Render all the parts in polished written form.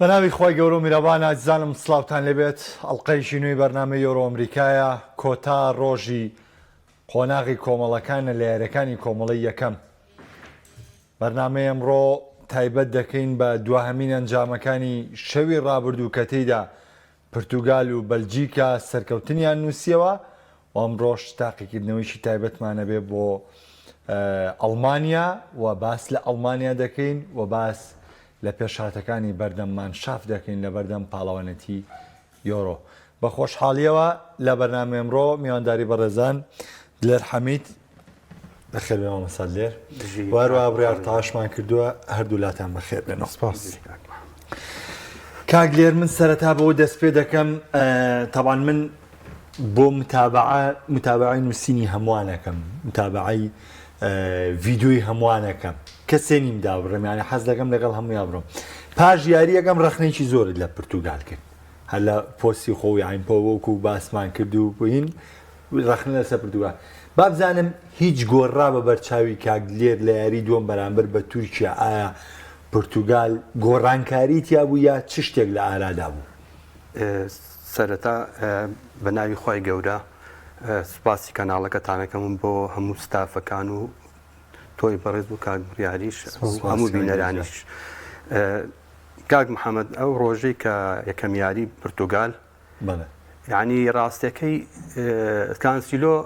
بەناوی خوای گەورە و میرەبان ئازیزانم سڵاوتان لێبێت ئەڵقەیەکی نوێی بەرنامەی یۆرۆ ئەمریکایە کۆتا ڕۆژی قۆناغی کۆمەڵەکانە لە یاریەکانی کۆمەڵەی یەکەم بەرنامەی ئەمڕۆ تایبەت دەکەین بە دواهەمین ئەنجامەکانی شەوی ڕابردوو کە تێیدا پرتوگال و بەلجیکا سەرکەوتنیان نووسیەوە و ئەمڕۆش تاقیکردنەوەیکی تایبەتمان ئەبێ بۆ ئەڵمانیا و باس لە ئەڵمانیا دەکەین و باس لە پێشهاتەکانی بەردەم مانشاف دەکەین لە بەردەم پاڵەوانێتی یۆرۆ. بە خۆشحاڵیەوە لە بەرنامەی ئەمڕۆ میوانداری بەڕێزان دلێر حەمید بەخێر بێ مامۆستا دلێر و هەروەها بڕیار تاشمان کردووە هەردوو لاتان بەخێر بێنەوە. سپاس. کاک دلێر من سەرەتا بەوە دەست پێ دەکەم تەبان من بۆ متابعە متابعەی نووسینی هەمووانەکەم متابعەی ڤیدیۆی هەمووانەکەم کەسێ نیم دابڕم یانە حەز دەکەم لەگەڵ هەموویان بڕۆم پاش یاریەکەم ڕەخنێکی زۆرت لە پرتوگال کرد هەر لە پۆستی خۆ یاین پۆ وەکو باسمان کرد و بووین ڕەخنە لەسەر پرتوگال بابزانم هیچ گۆڕا بە بەرچاوی کاک دلێر لە یاری دووەم بەرامبەر بە تورکیا ئایا پرتوگال گۆڕانکاری تیا بوو یا چ شتێک لە ئارادا بوو؟ سەرەتا بە ناوی خوای گەورە سوپاسی کەناڵەکەتانەکەم بۆ هەموو ستافەکان و تۆی بەڕێز و کاک بڕیاریش هەموو بینەرانیش. کاک محەممەد ئەو ڕۆژەی کە یەکەم یاری پرتوگال یعنی ڕاستەکەی کانسیلۆ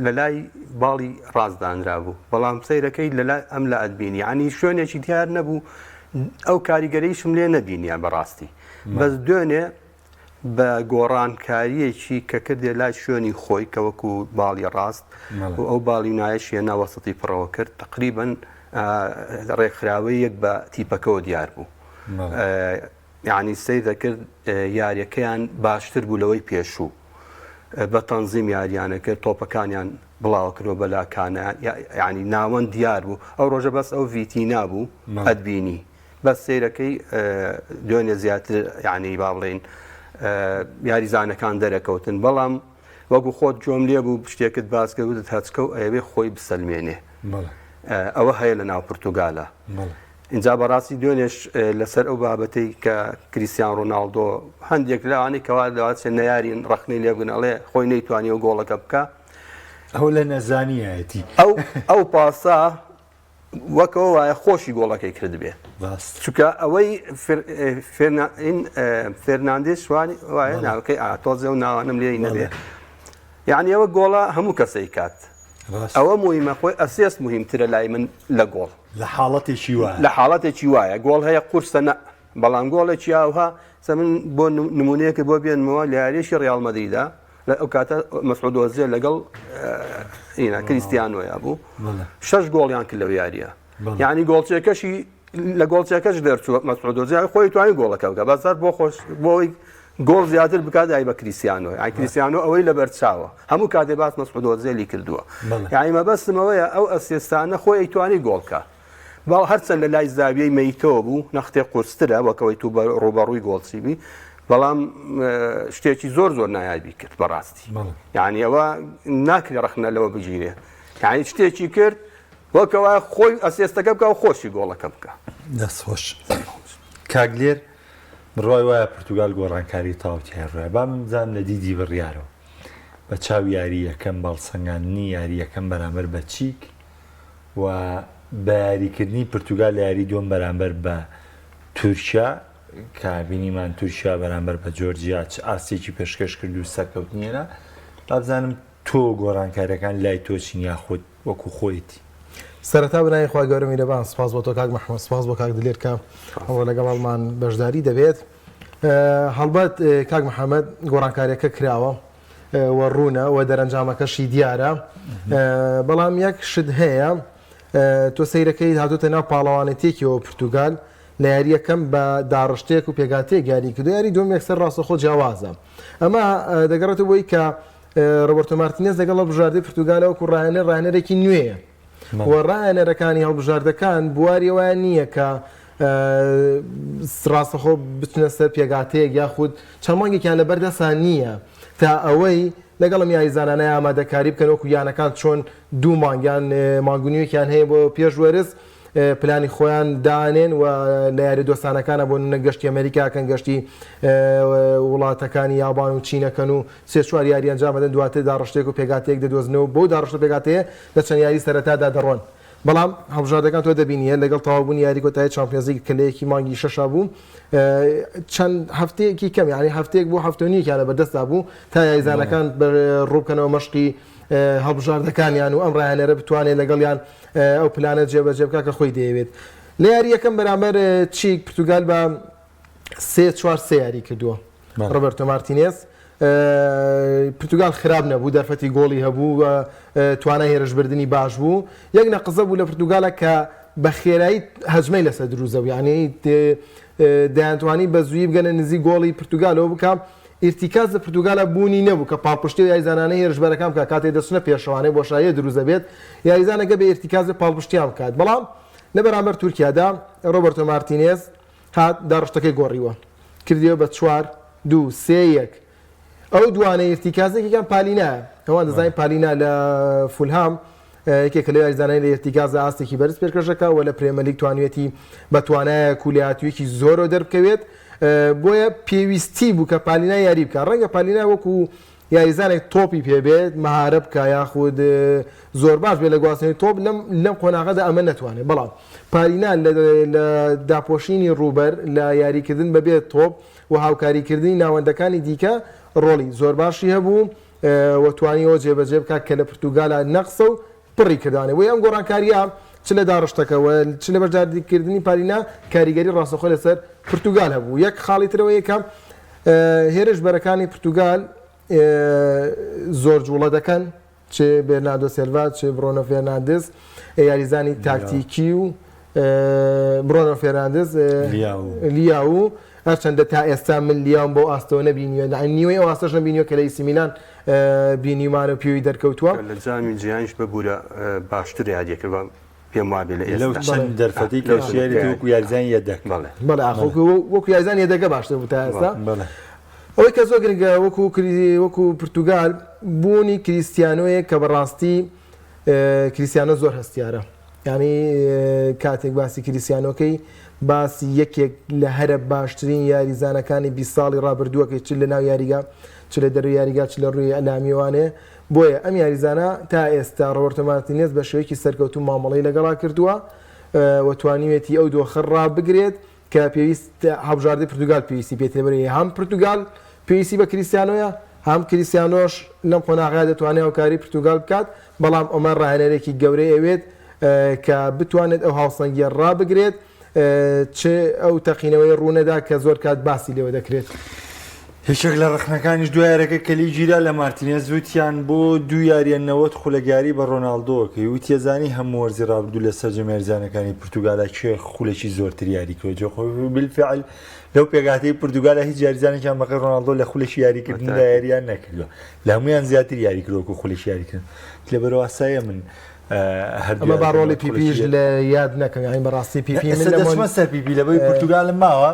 لە لای باڵی ڕاست دانرابوو بەڵام سەیرەکەی لە لای ئەم لا ئەتبینی یعنی شوێنێکی دیار نەبوو ئەو کاریگەریشم لێ نەبینیان بەڕاستی بەس دوێنێ بە گۆڕانکاریەکی کە کردێ لای شوێنی خۆی کە وەکو باڵی ڕاست و ئەو باڵی نایەشیە ناوەسەتی پڕەوە کرد تقریبن ڕێکخراوەی یەک بە تیپەکەەوە دیار بوو یانی سەیر دەکرد یاریەکەیان باشتر بوو لەوەی پێشوو بە تەنزیم یاریانە کرد تۆپەکانیان بڵاوکردەوە بەلاکانە ینی ناوەند دیار بوو ئەو ڕۆژە بەس ئەو ڤیتینا بوو ئەتبینی بەس سەیرەکەی دوێنێ زیاتر ینی با بڵین یاریزانەکان دەرەکەوتن بەڵام وەکو خۆت جۆم لێ بوو شتێکت باس کرد وتت هەچکە و ئەیەوێ خۆی بسەلمێنێ ئەوە هەیە لە ناو پرتوگالە ئینجا بەڕاستی دوێنێش لەسەر ئەو بابەتەی کە کریستیان ڕۆناڵدۆ هەندێک لەوانەی کەوا لەواتێ نەیارین ڕەخنەی لێ بگرن ئەڵێ خۆی نەیتوانیوە گۆڵەکە بکا ئەو لە نەزانیایەتی ئەو ئەو پاسا وەکەوە وایە خۆشی گۆڵەکەی کردبێ ڕاست چونکە ئەوەی فێرناندێس وانی وایە ناوەکەی ئا تۆزێ و ناوانم لێی نەبێ یعنی ئەوە گۆڵە هەموو کەسەی کات ئەوە موهیمە خۆی ئەسێست موهیمترە لای من لە گۆڵ. لە حاڵەتێکی وایە. لە حاڵەتێکی وایە گۆڵ هەیە قورسە نە بەڵام گۆڵێکی ئاوها سە من بۆ نمونەیەکت بۆ بێنمەوە لە یاریەکی ڕیاڵ مەدریدا لە ئەو کاتە مەسعود ئۆزێل لەگەڵ ئینا کریستیانۆیا بوو شەش گۆڵیان کرد لەو یاریە یعنی گۆڵچێکەشی لە گۆڵچەکەش دەرچووە مەسعود ئۆزێل خۆی توانی گۆڵەکە بکە بەس هەر بۆ خۆش بۆی گۆڵ زیاتر بکات ئای بە کریسیانۆ یانی کریسیانۆ ئەوەی لەبەر چاوە هەموو کاتێ باس مەسعود ئۆزێلی کردووە یانی مەبەستم ئەوەیە ئەو assist انە خۆی ئەیتوانی گۆڵ کا بەڵ هەرچەند لە لای زاویەی مەیتەوە بوو نەختێ قورسترە وەکەوەی تو ڕوبەڕووی گۆڵچی بی بەڵام شتێکی زۆر زۆر نایابی کرد بەڕاستی یعنی ئەوە ناکرێ ڕەخنە لەوە بگیرێ یعنی شتێکی کرد وەکەوە خۆی assist ەکە بکە و خۆشی گۆڵەکە بکە دەست خۆش کاک دلێر بڕوای وایە پرتوگال گۆڕانکاری تەواو تیای ڕوویە. با من بزانم لە دیدی بڕیارەوە بە چاو یاری یەکەم بە هەڵسەنگاندنی یاری یەکەم بەرامبەر بە چیک و بە یاریکردنی پرتوگال لە یاری دووەم بەرامبەر بە تورکیا کە بینیمان تورکیا بەرامبەر بە جۆرجیا چ ئاستێکی پێشکەش کرد و سەرکەوتنی هێنا با بزانم تۆ گۆڕانکاریەکان لای تۆ چین یاخود وەکو خۆیەتی؟ سەرەتا بەناوی خوای گەورە میرەبان سپاس بۆ تۆ کاک محمد سپاس بۆ کاک دلێر کە ئەمڕۆ لەگەڵمان بەشداری دەبێت هەڵبەت کاک محەممەد گۆڕانکاریەکە کراوە و ڕوونە و دەرەنجامەکەشی دیارە بەڵام یەک شت هەیە تۆ سەیرەکەی هاتوتە ناو پاڵەوانێتێکیەوە پرتوگال لە یاریەکەم بە داڕشتێک و پێگاتێک یاری کردو یاری دوم یەکسەر ڕاستەخۆ جیاوازە ئەمە دەگەڕێتەوە بۆی کە ڕۆبەرتۆ مارتینێز لەگەڵ هەڵبژاردەی پرتوگالە وەکو ڕاهێنەر ڕاهێنەرێکی نوێیە و ڕاهێنەرەکانی هەڵبژاردەکان بواری ئەویان نییە کە ڕاستەخۆ بچنە سەر پێگاتەیەک یاخود چەند مانگێکیان لەبەر دەسان نییە تا ئەوەی لەگەڵم یاریزانانە ئامادەکاری بکەن وەکو یانەکان چۆن دوو مانگیان مانگونیوێکیان هەیە بۆ پێش وەرز. پلانی خۆیان دانێن و لە یاری دۆستانەکانە بۆ نمونە گەشتی ئەمریکاکەن گەشتی وڵاتەکانی یابان و چینەکەن و سێ چوار یاری ئەنجام ئەدەن دواتر داڕشتێک و پێکهاتەیەک دەدۆزنەوە بەو داڕشت و پێکهاتەیە لە چەند یاری سەرەتادا دەڕۆن بەڵام هەڵبژاردەکان تۆ دەبینی هەر لەگەڵ تەواوبوونی یاری کۆتایی چامپیۆنزلیگ کە لە یەکی مانگی شەشا بوو چەند هەفتەیەکی کەم یعنی هەفتەیەک بۆ هەفتە و نیوێکیان لە بەردەستدا بوو تا یاریزانەکان ڕووبکەنەوە مەشقی هەڵبژاردەکانیان و ئەم ڕاهێنەرە بتوانێت لەگەڵیان ئەو پلانە جێبەجێ بکات کە خۆی دەیەوێت لە یاری یەکەم بەرامبەر چیک پرتوگال بە سێ چوار سێ یاری کردووە ڕۆبەرتۆ مارتینێز پرتوگال خراپ نەبوو دەرفەتی گۆڵی هەبوو و توانای هێرشبردنی باش بوو یەک نەقزە بوو لە پرتوگالە کە بە خێرایی هەجمەی لەسەر دروزە و یعنی دەیانتوانی بە زووی بگەنە نزیک گۆڵی پرتوگالەوە بکە ئیرتیکاز لە پرتوگالە بوونی نەبوو کە پاڵپشتی و یاریزانانە هێرشبەرەکان بکات کاتێ دەچنە پێشەوانەی بۆشاییە دروست دەبێت یاریزانەکە بە ئیرتیکاز پاڵپشتیان بکات بەڵام لە بەرامبەر تورکیادا ڕۆبەرتۆ مارتینێز هات داڕشتەکەی گۆڕیوە کردیەوە بە چوار دوو سێ یەک ئەو دوانەی ئیرتیکاز یەکێکیان پالینایە ئەوان دەزانین پالینا لە فولهام یەکێکە لەو یاریزانانی لە ئیرتیکاز لە ئاستێکی بەرز پێشکەش دەکات و لە پرێمەلیگ توانیویەتی بە توانایەک و لێهاتوویەکی زۆرەوە دەربکەوێت بۆیە پێویستی بوو کە پالینا یاری بکات ڕەنگە پالینا وەکو یاریزانێک تۆپی پێ بێت مەهارە بکا یاخود زۆر باش بێت لە گواستنەوەی تۆپ لەم لەم قۆناغەدا ئەمە نەتوانێت بەڵام پالینا لە لە داپۆشینی ڕووبەر لە یاریکردن بەبێ تۆپ و هاوکاریکردنی ناوەندەکانی دیکە ڕۆڵی زۆر باشی هەبوو و توانی ئەوە جێبەجێ بکات کە لە پرتوگالا نەقسە و پڕی کردانێ بۆیە ئەم گۆڕانکارییە چ لە داڕشتەکە و چ لە بەشداریکردنی پالینا کاریگەری ڕاستەوخۆی لەسەر پرتوگال هەبوو. یەک خاڵی تر ئەوەیە کە هێرشبەرەکانی پرتوگال زۆر جوڵە دەکەن، چ بێرناردۆ سێلڤا چ برۆنۆ فێرناندز یاریزانی تاکتیکی و برۆنۆ فێرناندز لیاو هەرچەندە تا ئێستا من لیاوم بەو ئاستەوە نەبینیوە، نیوەی ئەو ئاستەش نەبینیوە کە لە ئیسی میلان بینیومانە و پێوی دەرکەوتووە. لە جامی جیهانیش ببورە باشتر یاریە کرد پێم وابێ لە لەو ئێستا چەند دەرفەتەی کە یاری کرد وەکو یاریزانی یەدەک. بەڵێ. بەڵێ ئاخۆ وەکو یاریزانی یەدەگە باشتر بوو تا ئێستا. بەڵێ. ئەوەی کە زۆر گرنگە وەکو وەکو پرتوگال بوونی کریستیانۆیەک کە بەڕاستی کریستیانۆ زۆر هەستیارە. یانی کاتێک باسی کریستیانۆکەی باسی یەکێک لە هەرە باشترین یاریزانەکانی 20 ساڵی ڕابردووەکەی چ لە ناو یاریگا چ لە دەروی یاریگا چ لە ڕووی ئەلامیوانێ بۆیە ئەم یاریزانە تا ئێستا ڕۆبەرتۆ مارتینێز بە شێوەیەکی سەرکەوتوو مامەڵەی لەگەڵا کردووە و توانیوێتی ئەو دۆخە ڕابگرێت کە پێویست هەڵبژاردەی پرتوگال پێویستی پێ تێبەرێ هەم پرتوگال پێویستی بە کریستیانۆیە هەم کریستیانۆش لەم قۆناغەیە دەتوانێت هاوکاری پرتوگال بکات بەڵام ئەمە ڕاهێنەرێکی گەورەی ئەوێت کە بتوانێت ئەو هاوسەنگیە ڕابگرێت چ ئەو تەقینەوەی ڕوونەدا کە زۆر کات باسی لێوە دەکرێت. یەکێک لە ڕەخنەکانیش دو یاریەکە کە لی گیرا لە مارتینێز وتیان بۆ دوو یاریە 90 خولەک یاری بە ڕۆناڵدۆکەی وتیە زانی هەموو وەرزی ڕابردوو لە سەرجەم یاریزانەکانی پرتوگالا کێ خولێکی زۆرتر یاری کردووە جۆ خۆ بالفعل لەو پێکهاتەی پرتوگالا هیچ یاریزانێکیان بەغەیر ڕۆناڵدۆ لە خولێکی یاریکردندا یاریان نەکردووە لە هەمویان زیاتر یاری کردووە وەکو خولێکی یاریکردن لەبەرەوە ئاساییە من ئەمە با ڕۆڵی پیپیش لە یاد نەکەم یانی بەڕاستی پیپی من لە دەچمە سەر پیپی لەبەی پرتوگالم ماوە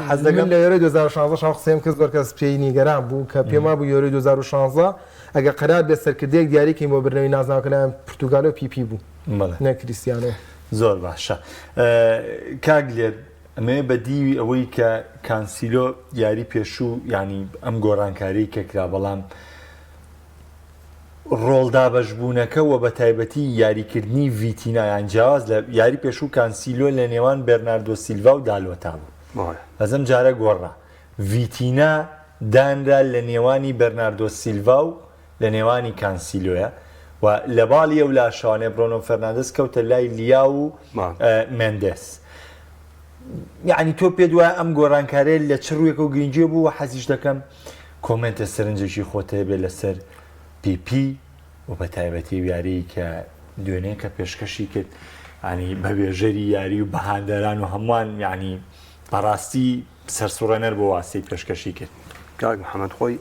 حەز دەکەم لە یۆرۆی 2016 شاو قسەیم کرد زۆر کەس پێی نیگەران بوو کە پێم وابوو یۆرۆی 2016 ئەگەر قەرار بێت سەرکردەیەک دیاری کەین بۆ بردنەوەی نازناوەکە لایەن پرتوگالەوە پیپی بوو نەک کریستیانۆ. زۆر باشە کاک لێر ئەمەوێ بە دیوی ئەوەی کە کانسیلۆ یاری پێشوو یانی ئەم گۆڕانکاری کە کرا بەڵام ڕۆڵ دابەشبوونەکە و بەتایبەتی یاریکردنی ڤیتینا یان جیاواز لە یاری پێشوو کانسیلۆ لە نێوان بێرناردۆ سیلڤا و دالۆتا بوو بەس ئەم جارە گۆڕا ڤیتینا دانرا لە نێوانی بەرناردۆ سیلڤا و لە نێوانی کانسیلۆیە و لە باڵی ئەو لاشەوانێ برۆنۆ فەرناندز کەوتە لای لیاو و مێندێس یعنی تۆ پێت وایە ئەم گۆڕانکاریە لە چ ڕوویەکەوە گرنگیە بوو و حەزیش دەکەم کۆمێنتە سەرنجێکی خۆت هەبێت لەسەر پیپی و بە تایبەتی ئەو یاریی کە دوێنێ کە پێشکەشی کرد ینی بە بێژەری یاری و بە هاندەران و هەمووان یعنی بەڕاستی سەرسوڕێنەر بۆ واسی پێشکەشی کرد. کاک محەممەد خۆی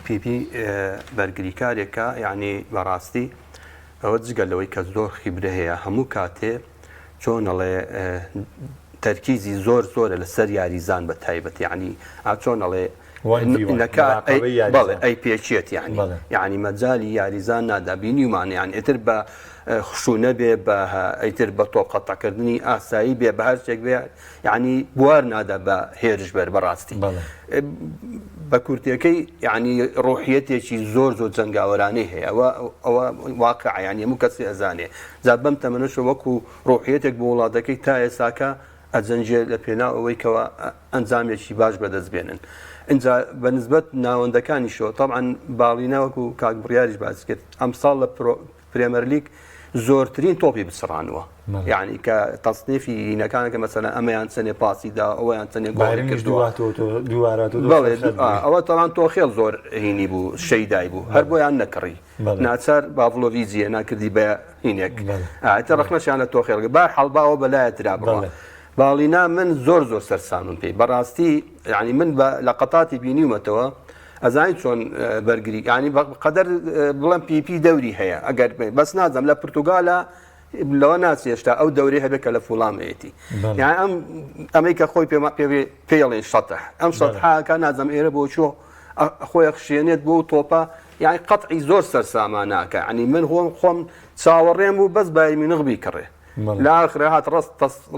پیپی بەرگریکارێکە یعنی بەڕاستی ئەوە جگە لەوەی کە زۆر خیبرە هەیە هەموو کاتێ چۆن ئەڵێ تەرکیزی زۆر زۆرە لەسەر یاریزان بە تایبەت یعنی ئا چۆن ئەڵێ. نەکا بەڵێ ئەی پێچێت یعنی یعنی مەجای یاریزان نادا بینیومان یان ئیتر بە خشونە بێ بە ئیتر بە تۆپ قەتعکردنی ئاسایی بێ بە هەرچێک بێ یعنی بوار نادا بە هێرش بەر بەڕاستی بە کورتەکەی یعنی ڕۆحیەتێکی زۆر زۆر جەنگاوەرانەی هەیە ئەوە ئەوە واقع یعنی هەموو کەسی ئەزانێ جا بەم تەمەنەشە وەکو ڕۆحیەتێک بۆ وڵاتەکەی تا ئێساکە ئەجەنگێ لە پێناو ئەوەی کەوا ئەنجامێکی باش بەدەست بێنن. ئینجا بە نسبەت ناوەندەکانیشەوە تەبعەن باڵینا وەکو کاک بڕیاریش باسی کرد ئەمساڵ لە پرێمەرلیگ زۆرترین تۆپی بچڕانوە یعنی کە تەسنیفی هینەکان کە مەسەلەن ئەمەیان چەنێ پاسی دا ئەویان چەنێ گۆڵی کردووە ئەوە تەوان تۆخێڵ زۆر هینی بوو شەیدای بوو هەر بۆیان نەکڕی ناچار باڤلۆڤیجی هێنا کردی بە هینێک ئیتر ڕەخنەشیان لە تۆخێڵ گرت بار حاڵ با ئەوە بەلایە ترا بڕوا باڵینا من زۆر زۆر سەرسامم پێی بەڕاستی یعنی من بە لە قەتاتی بینیومەتەوە ئەزانی چۆن بەرگری ینی قەدەر بڵێم پیپی دەوری هەیە ئەگەر بەس نازم لە پرتوگالە لەوە ناچێ هێشتا ئەو دەورەی هەبێت کە لە فوڵام هەیەتی یان ئەم ئەمەی کە خۆی پێما پێ پێڵێن شەتح ئەم شەتحاکە نازم ئێرە بۆ چۆ خۆی خشێنێت بۆ تۆپە یعنی قەتعی زۆر سەرساما ناکە ینی من خۆم خۆم چاوەڕێم بوو بەس بای مینغ بیکڕێ لە ئاخرە هات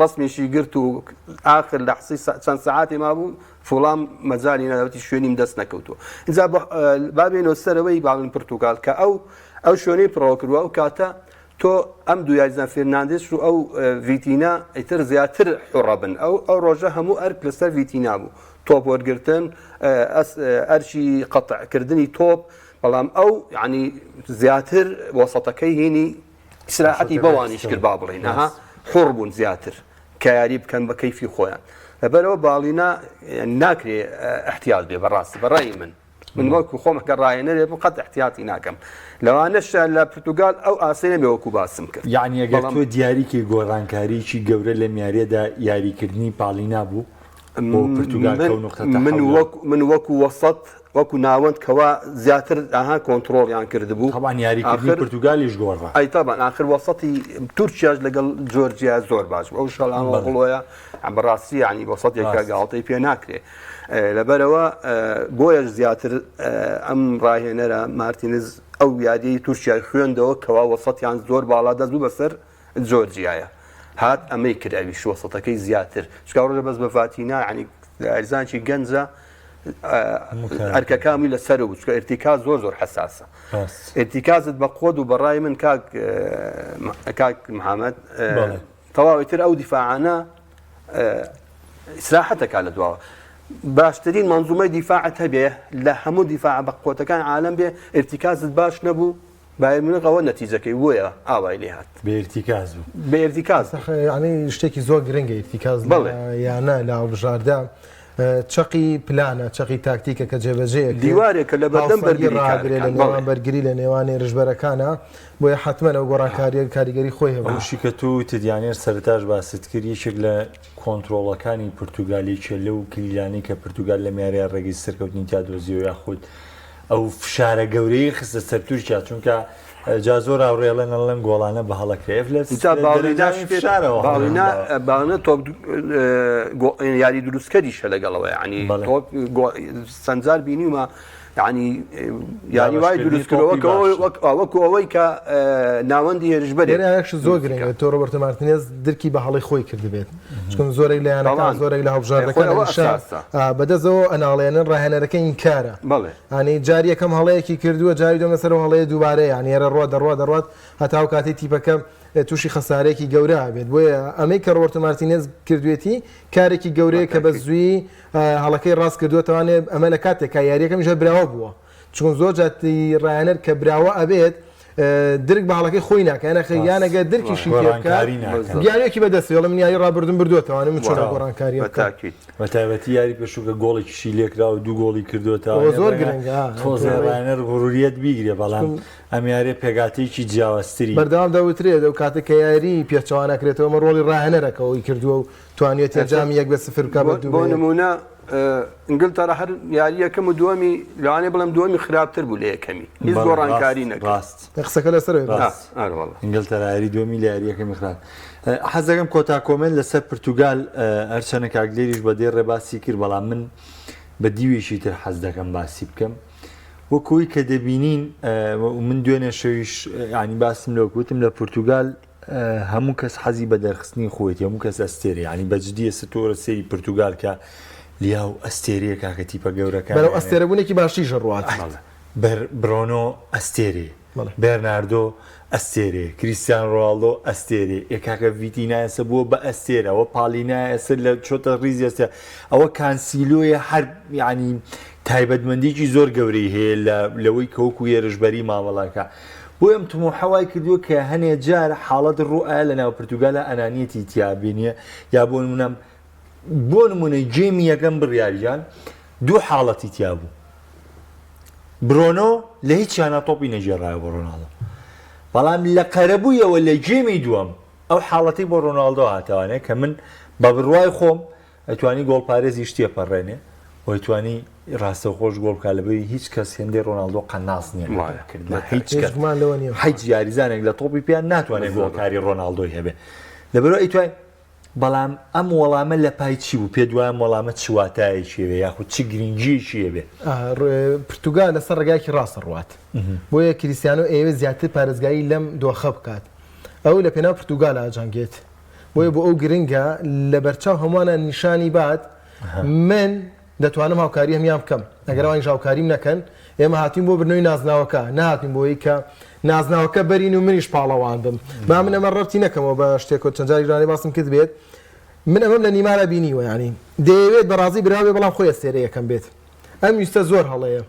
ڕستمیشی گرت و ئاخر لە حسی چەند سەعاتی مابوو فڵام مەجای نەداوتی شوێنیم دەست نەکەوتووە اینجا بابێنەوە سەرەوەی باڵین پرتوگال کە ئەو ئەو شوێنەی پڕەوە کردووە ئەو کاتە تۆ ئەم دوو یاریزان فێرناندێس و ئەو ڤیتینا ئیتر زیاتر حوڕە بن ئەو ئەو ڕۆژە هەموو ئەرک لەسەر ڤیتینا بوو تۆپ وەرگرتن ئەرکی قەتعکردنی تۆپ بەڵام ئەو یعنی زیاتر وەسەتەکەی هینی ئیسراحەتی بەوانیش کرد با بڵێین ئەها حوڕ بوون زیاتر کە یاری بکەن بە کەیفی خۆیان لەبەرەوە باڵینا ناکرێ احتیاط بێ بەڕاستی بەڕای من من وەکو خۆم ئەگەر ڕاهێنەرێ بم قەت ئیحتیاتی ناکەم لەوانەشە لە پرتوگال ئەو ئاسەی نەبێ وەکو باسم کرد یەعنی ئەگەر بەڵام تۆ دیاریکەی گۆڕانکاریی گەورە لەم یارییەدا یاریکردنی پاڵینا بوو بۆ پرتوگال من کە ئەو نوقتە من تەحەولا وەک من وەکو وەسەت وەکو ناوەند کەوا زیاتر ئەها کۆنتڕۆڵیان کردبوو تەبعەن یاریکردنی ئاخر پرتوگالیش گۆڕا. ئەی تەبعەن ئاخر وەسەتی تورکیاش لەگەڵ جۆرجیا زۆر باش بوو ئەو شەڵان بەڵێ. غڵۆیە بەڕاستی یانی وەسەتێکە ڕاست. گاڵتەی پێ ناکرێ لەبەرئەوە بۆیەش زیاتر ئەم ڕاهێنەرە مارتینز ئەو یاریەی تورکیای خوێندەوە کەوا وەسەتیان زۆر باڵا دەست بوو بەسەر جۆرجیایە هات ئەمەی کرد ئەویش وەسەتەکەی زیاتر چکا ڕۆژە بەس بە ڤاتینا ینی یاریزانکی گەنجە ئەرکەکانی لەسەر بوو چکە ئرتیکاز زۆر زۆر حساسە ئرتیکازت بە قۆد و بەڕای من کاک کاک محەممەد تەواوی تر ئەو دیفاعانە ئیسراحەت دەکات لە دواوە باشترین مەنزومەی دیفاعت هەبێ لە هەموو دیفاع بە قوتەکان عالم بێ ارتکازت باش نەبوو بایر میونخ ئەوە نەتیجەکەی بۆیە ئاوای لێ هات بێ ارتکاز بوو بێ ارتکاز یعنی شتێکی زۆر گرنگە ارتکاز بەڵێ یانە لە هەڵبژاردە چەقی پلانە چەقی تاکتیکە کە جێبەجێ دیوارێکە لە بەردەم بەرگری ڕاگرێ لە نێوان بەرگری لە نێوان هێرشبەرەکانە بۆیە حەتمەن ئەو گۆڕانکارییە کاریگەری خۆی هەبوو. ئەوشی کە تۆ وتت یانێر سەرەتاش باست کرد یەکێک لە کۆنترۆڵەکانی پرتوگال یەکێ لەو کلیلانەی کە پرتوگال لەم یاریە ڕێگەی سەرکەوتنی تیا دۆزیەوە یاخود ئەو فشارە گەورەی خستە سەر تورکیا چونکە جا زۆر هاوڕێڵێن ئەڵێن گۆڵانە بە هەڵە کرا ئێف لە جا باڵینا دەرەنجامی فشارەوە باڵینا هەڵیان داوە. باڵینا تۆپ یاری دروستکەریشە لەگەڵەوە یعنی بەڵێ. تۆپ سەنجار بینیومە یعنی یاری وای دابەشکردنی دروست کردەوە تۆپی کە باشە. وەک وەکو ئەوەی کە ناوەندی هێرشبەرێک لێرە یەک شت زۆر دروستی گرنگە کە. تۆ ڕۆبەرتۆ مارتینێز درکی بە هەڵەی خۆی کردبێت چونکە زۆرێک لە یانەکان تاوان. زۆرێک لە خۆی هەڵبژاردەکان ئەوە هەمیشە ئەساسە. بەدەستەوە ئەناڵێنن ڕاهێنەرەکە ئینکارە بەڵێ. یانی جاری یەکەم هەڵەیەکی کردووە جاری دووەم لەسەر ئەو هەڵەیە دووبارەیە یانی ئێرە ڕوا دەڕوا دەڕوات هەتا ئەو کاتەی تیپەکە تووشی خەسارێکی گەورە ئەبێت بۆیە ئەمەی کە ڕۆبەرتۆ مارتینێز کردوێتی کارێکی گەورەیە کە بە بەتاکید. زوویی هەڵەکەی ڕاست کردووەتەوانێ ئەمە لە کاتێکا یاریەکەمیش هەر براوە بووە چون زۆر جار ڕایەنەر کە براوە ئەبێت درک بە هەڵەکەی خۆی ناکە یانە یان ئەگەر درکیشی پێ بکات گۆڕانکاری ناکات. بیانوێکی بەدەست وێڵم من یاری ڕابردووم بردووەتەوانێ من چۆن واو. گۆڕانکاریە بکەم بەتاکید. بە تایبەتی یاری پێشوو کە گۆڵێکیشی لێکرا و دوو گۆڵی کردووەتەوە ئەوە زۆر گرنگە، ئا. تۆزێ ڕایەنەر غروریەت بیگرێ بەڵام ئەم یاریە پێکهاتەیەکی جیاوازتری بەردەوام دەوترێت ئەو کاتێک کە یاری پێچەوانە کرێتەوە ئەمە ڕۆڵی ڕاهێنەرە کە ئەوی کردووە و توانیویەتی ئەنجامی یەک بە سفر بکات بە دوو بۆ بە یەک. نموونە ئینگلتەرا هەر یاری یەکەم و دووەمی لەوانەیە بڵێم دووەمی خراپتر بوو لە یەکەمی هیچ بەڵێ گۆڕانکاری ڕاست نەکرد. ڕاست. قسەکە لەسەر ئەوەی بەس. ڕاست ئارە وەڵا. ئینگلتەرا یاری دووەمی لە یاری یەکەمی خراپ. حەز دەکەم کۆتا comment لەسەر پرتوگال هەرچەنە کاک دلێریش بە دێڕێ باسی کرد بەڵام من بە دیوێکی تر حەز دەکەم باسی بکەم وەکوی کە دەبینین من دوێنێ شەویش ینی باسم لەوە وتم لە پورتوگال هەموو کەس حەزی بە دەرخستنی خۆیەتی هەموو کەس ئەستێرە ینی بەجددی ئێستا تۆرە سەیری پورتوگال کە لیاو ئەستێرەیە کاکە تیپە گەورەکان بەرەو ئەستێرەبوونێکی باشتریش ڕوات. بەر برۆنۆ ئەستێرەیە بێرناردۆ ئەستێرەیە، کریستیان ڕۆناڵدۆ ئەستێرەیە، ئێ کاکە ڤیتینا ئێستا بووە بە ئەستێرە، ئەوە پالینا ئێستا لە چۆتە ڕیزی ئەستێرە، ئەوە کانسیلۆیە هەر یانی تایبەتمەندیی زۆر گەورەی هەیە لە لەوەی کە وەکو هێرشبەری مامەڵەکە. بۆیە ئەم تموحە وای کردووە کە هەنێ جار حاڵەت ڕووئە لە ناو پرتوگالا ئەنانیەتی تیا بینیە یا بۆ نمونە بۆ نمونە game ی یەکەم بڕیاریان دوو حاڵەتی تیا بوو برۆنۆ لە هیچیانە تۆپی نەگێڕایەوە بۆ ڕۆناڵدۆ بەڵام لە قەرەبوویەوە لە game ی دووەم ئەو حاڵەتی بۆ ڕۆناڵدۆ هاتەوانێ کە من بە بڕوای خۆم ئەتوانی گۆڵپارێزیش تێپەڕێنێ و ئەتوانی ڕاستەوخۆش گۆڵ بکات لەبەری هیچ کەس هێندەی ڕۆناڵدۆ قەناس نییە لە هیچ کەس هیچ یاریزانێک لە تۆپی پێیان ناتوانێت گۆڵکاری ڕۆناڵدۆی هەبێ لەبەرئەوە ئەیتوانی بەڵام ئەم وەڵامە لە پای چی بوو؟ پێت وایە ئەم وەڵامە چ واتایەکی هەبێ یاخود چ گرنگییەکی هەبێ؟ پرتوگال لەسەر ڕێگایەکی ڕاست ئەڕوات، بۆیە کریستیانۆ ئەیەوێت زیاتر پارێزگاری لەم دۆخە بکات، ئەو لە پێناو پرتوگال ئەجەنگێت، بۆیە بۆ ئەو گرنگە لەبەرچاو هەمووانە نیشانی بات من دەتوانم هاوکاری هەمیان بکەم ئەگەر ئەوانیش هاوکاریم نەکەن ئێمە هاتوین بۆ بردنەوەی نازناوەکە نەهاتوین بۆ ئەوەی کە نازناوەکە بەرین و منیش پاڵەوان بم با من ئەمە ڕەبتی نەکەمەوە بە شتێک چەند جاریش لەوانەیە باسم کرد بێت من ئەمەم لە نیمارا بینیوە یانی دەیەوێت بەڕازی براوە بێ بەڵام خۆی ئەستێرە یەکەم بێت ئەم ویستە زۆر هەڵەیە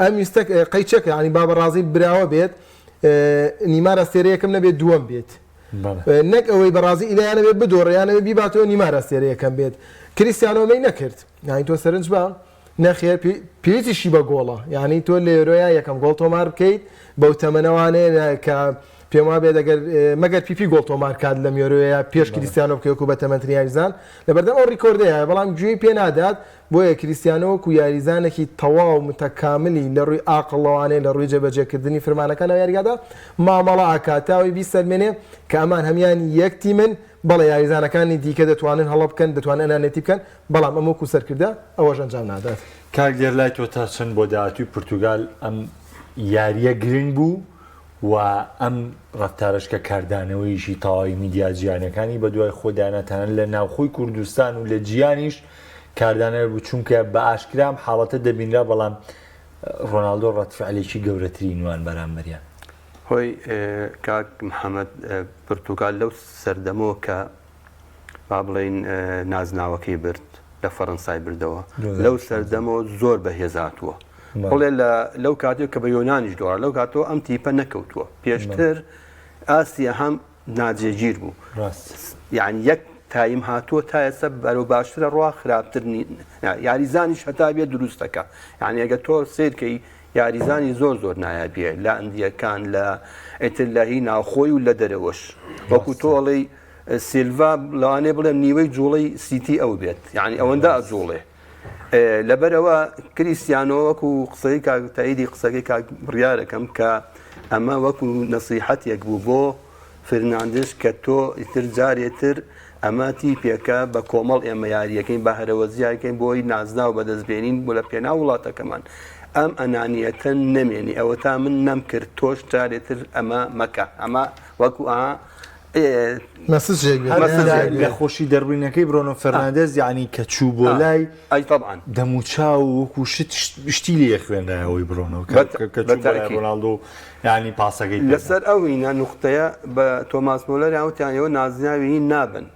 ئەم ویستە قەیچەکە یانی با بەڕازی براوە بێت نیمار ئەستێرە یەکەم نەبێت دووەم بێت نەک ئەوەی بەڕازی ئیلایانەوێ بدۆڕێ یانەوێ بیباتەوە نیمار ئەستێرە یەکەم بێت کریستیانۆ ئەمەی نەکرد یانی تۆ سەرنج بە نەخێر پێویستیشی بە گۆڵە یانی تۆ لە یۆرۆیا یەکەم گۆڵ تۆمار بکەیت بەو تەمەنەوانەیە کە پێم وابێت ئەگەر مەگەر پیپی گۆڵ تۆمار کات لەم یۆرۆیە پێش کریستیانۆ بکەوێت و بە تەمەنترین یاریزان لەبەردەم ئەو ڕیکۆردەیە بەڵام گوێی پێ نادات بۆیە کریستیانۆ وەکو یاریزانێکی تەواو متەکاملی لە ڕووی ئاقڵەوانەیە لە ڕووی جێبەجێکردنی فرمانەکان لە یاریگادا مامەڵە ئەکات تا ئەوەی بیسەلمێنێ کە ئەمان هەموویان یەک تیمن، بەڵێ یاریزانەکانی دیکە دەتوانن هەڵە بکەن، دەتوانن ئەنانێتی بکەن، بەڵام ئەم وەکو سەرکردە ئەوەش ئەنجام نادات. کاک دێر لای تۆ تا چەند بۆ داهاتووی پورتوگال ئەم یارییە گرنگ بوو و ئەم ڕەفتارەش کە کاردانەوەیەکی تەواوی میدیا جیهانیەکانی بەدوای خۆدانا تەنانەت لە ناوخۆی کوردستان و لە جیهانیش کاردانەوە بوو چونکە بە ئاشکرا ئەم حاڵەتە دەبینرا بەڵام ڕۆناڵدۆ ڕەدفعلێکی گەورەتری نوان بەرامبەریان. هۆی کاک محەمەد پرتوگال لەو سەردەمەوە کە با بڵێین نازناوەکەی برد لە فەرەنسای بردەوە لەو سەردەمەوە زۆر بەهێز هاتووە بڵێ لە لەو کاتێک کە بە یۆنانیش دۆڕا لەو کاتەوە ئەم تیپە نەکەوتووە پێشتر ئاستی هەم ناجێگیر بوو یعنی یەک تایم هاتووە تا ئێستا بەرەو باشترە ڕوا خراپتر یاریزانیش هەتا بێ دروستەکە یعنی ئەگە تۆ سیرکەی یاریزانی زۆر زۆر نایابیە لە ئەندیەکان لە ئیتر لە هی ناوخۆی و لە دەرەوەش وەکو تۆ ئەڵێی سیلڤا لەوانەیە بڵێم نیوەی جوڵەی سیتی ئەو بێت یعنی ئەوەندە ئەجوڵێ لەبەرەوە کریسیانۆ وەکو قسەی کاک تاییدی قسەکەی کاک بڕیارەکەم کە ئەمە وەکو نەسیحەتێک بوو بۆ فرناندش کە تۆ ئیتر جارێ تر ئەمە تیپێکە بە کۆمەڵ ئێمە یاریەکەین بە هەرەوەزی یاریکەین بۆی نازناو بەدەست بێنین بۆ لە پێناو وڵاتەکەمان ئەم ئەنانیەتە نەمێنی ئەوەتا من نەمکرد تۆش جارێ تر ئەمە مەکە ئەمە وەکو ئا مەسجێک بێت. هەر لە خۆشی دەربڕینەکەی برۆنۆ فێرناندێز یانی کە چوو بۆ لای ئەی تەبعەن دەموچاو وەکو شت شتی لێ خوێنرایەوەی برۆنۆ کە کە چوو بۆ لای ڕۆناڵدۆ یانی پاسەکەی پێدا. لەسەر ئەو هینە نوختەیە بە تۆماس مۆلەریان وتیان ئێوە نازناوی هین نابن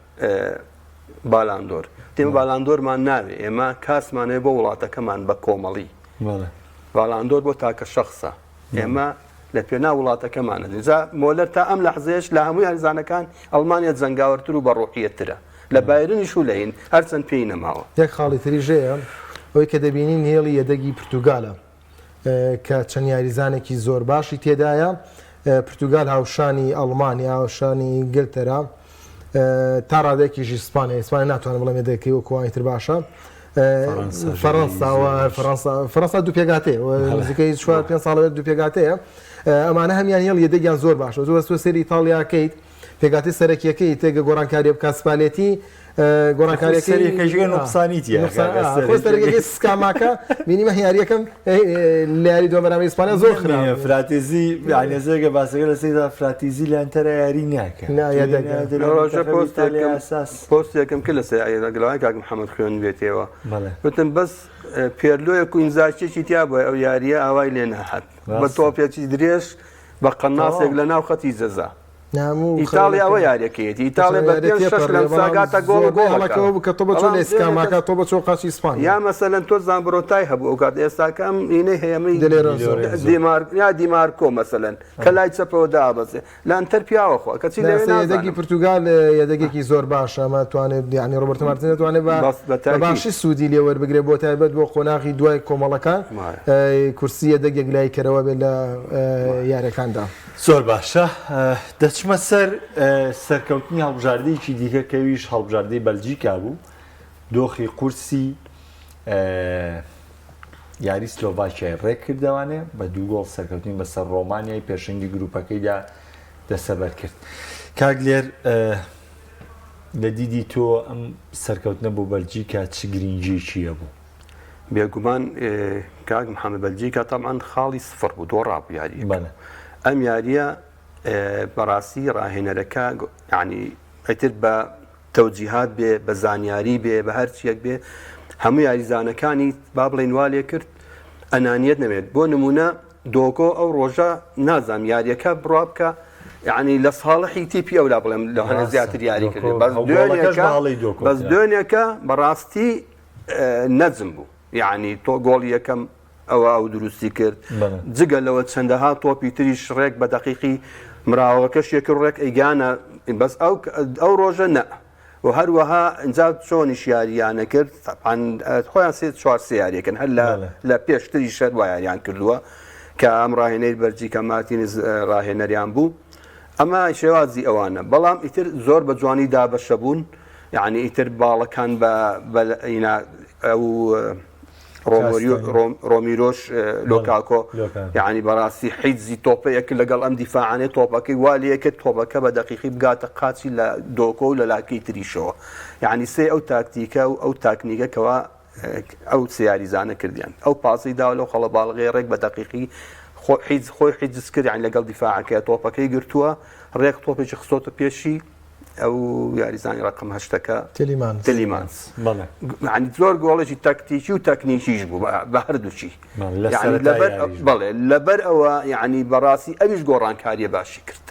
بالاندۆر ئێمە بالاندۆرمان ناوێ ئێمە کاسمان هەیە بۆ وڵاتەکەمان بە کۆمەڵی بالاندۆر بۆ تاکە شخصە ئێمە لە پێناو وڵاتەکەمانە جا مۆلەر تا ئەم لەحزەیەش لە هەموو یاریزانەکان ئەڵمانیا جەنگاوەرتر و بەڕۆحیەتترە لە بایرنیش و لە هین هەرچەند پێی نەماوە. یەک خاڵی تریش هەیە ئەوەی کە دەبینین هێڵی یەدەگی پرتوگالە کە چەند یاریزانێکی زۆر باشی تێدایە پرتوگال هاوشانی ئەڵمانیا هاوشانی ئینگلتەرا تا ڕادەیەکیش ئیسپانیا ئیسپانیا ناتوانم بڵێم یەدەگەکەی وەکو ئەوانی تر باشە فەڕەنسا فەڕەنسا فەڕەنسا دوو پێگاتەیە نزیکەی چوار پێنج ساڵە دوو پێگاتەیە ئەمانە هەمیان هێڵ یەدەگیان زۆر باشە زۆر تۆ سەیری ئیتاڵیاکەیت پێکهاتەی سەرەکیەکەی تێگە گۆڕانکاریە بکات سپالێتی. گۆڕانکاریەکەی سەرەکەژێ نوقسانی تیا خۆ سەرەکەی سکاماکە بینیمە یاریەکەم لە یاری دووەم بەرامبەر ئیسپانیا زۆر خراپ فراتێزی یعنی زێگە باسەکە لە سەیدا فراتیزی لە ئەنتەرە یاری ناکە نا یەدەگە ڕۆژە پۆستێکم پۆستێکم کرد لەسەر لەگەڵ کاک محەممەد خوێندبێتەوە وتم بەس پێرلۆیەک و ئینزاچێکی تیا بووە ئەو یاریە ئاوای لێ نەهات بە تۆپێکی درێژ بە قەناسێک لە ناو خەتی جەزا ئیتاڵیا ئەوە یاریەکەیەتی ئیتاڵیا بە پێنج شەش لەمسا گاتە گۆڵ و گۆڵەکە. هەڵەکەوە بوو کە تۆ بەچۆ لە ئێسکاماکە تۆ بەچۆ قاچی ئیسپانیا. یا مەسەلەن تۆ زامبرۆتای هەبوو ئەو کات ئێستاکە ئەم ئینەی هەیە ئەمەی یا دیمارکۆ مەسەلەن کە لای چەپەوە دابەزێ لە ئەنتەر پیاوە خوا کەچی لەوێ نازانم. یەدەگی پرتوگال یەدەگێکی زۆر باشە ئەمە توانێت یانی ڕۆبەرتۆ مارتینێز دەتوانێت بە باشی سوودی لێ وەربگرێت بۆ تایبەت بۆ قۆناغی دوای کۆمەڵەکان کورسی یەدەگ یەکلاییکەرەوە بێت لە یاریەکاندا. زۆر باشە دەچمە سەر سەرکەوتنی هەڵبژاردەیەکی دیکە کەویش هەڵبژاردەی بەلجیکا بوو دۆخی قورسی یاری سلۆڤاکیای ڕێک کردوانێ بە دوو گۆڵ سەرکەوتنی بەسەر ڕۆمانیای پێشەنگی گروپەکەیدا دەسەبەر کرد کاک لێر لە دیدی تۆ ئەم سەرکەوتنە بۆ بەلجیکا چ گرنگیەکی هەبوو؟ بێگومان کاک محەممەد بەلجیکا تەبعەن خاڵی سفر بوو دۆڕا بوو یاریەکە ئەم یاریە بەڕاستی ڕاهێنەرەکە ینی ئیتر بە تەوجیهات بێ بە زانیاری بێ بە هەرچیەک بێ هەموو یاریزانەکانی با بڵێن وا لێ کرد ئەنانیەت نەبێت بۆ نمونە دۆکۆ ئەو ڕۆژە نازانم یاریەکە بڕوا بکە یعنی لە ساڵحی تیپی ئەولا بڵێم لەوانە زیاتر یاری کرد بەس دوێنێکە بەس دوێنێکە بەڕاستی نەجم بوو یعنی تۆ گۆڵی یەکەم ئەوە ئەو دروستی کرد جگە لەوە چەندەها تۆپی تریش ڕێک بە دەقیقی مراوەکەش یەکرد ڕێک ئەیگانە بەس ئەو ئەو ڕۆژە نە و هەروەها ئینجا چۆنیش یاریانە کرد خۆیان سێ چوار سێ یاریەکەن هەر لە لە پێشتری شەر وا یاریان کردووە کە ئەم ڕاهێنەری بەرجیکە مارتینز ڕاهێنەریان بوو ئەمە شێوازی ئەوانە بەڵام ئیتر زۆر بە جوانی دابەشە بوون یعنی ئیتر باڵەکان بە ئینا ئەو ڕۆمیرۆش لۆکاکۆ یعنی بەڕاستی حیزی تۆپەیەک لەگەڵ ئەم دیفاعانەی تۆپەکەی وا لەکرد تۆپەکە بە دەقیقی بگاتە قاچی لە دۆکۆ و لە لاکەی تریشەوە یعنی سێ ئەو تاکتیکە و ئەو تاکنیکە کەوا ئەو سێ یاریزانە کردیان ئەو پاسی داوە لەو قەڵەباڵغەیە ڕێک بە دەقیقی حیز خۆی حیزز کرد یعنی لەگەڵ دیفاعەکەی تۆپەکەی گرتووە ڕێک تۆپێکی خستۆتە پێشی ئەو یاریزانی ڕقم هەشتەکە تلیمانس تلیمانس یعنی زۆر گۆڵێکی تەکتیکی و تەکنیکیش بوو بە هەردووچی لەبەر بەڵێ لەبەر ئەوە یعنی بەڕاستی ئەویش گۆڕانکاریە باشی کرد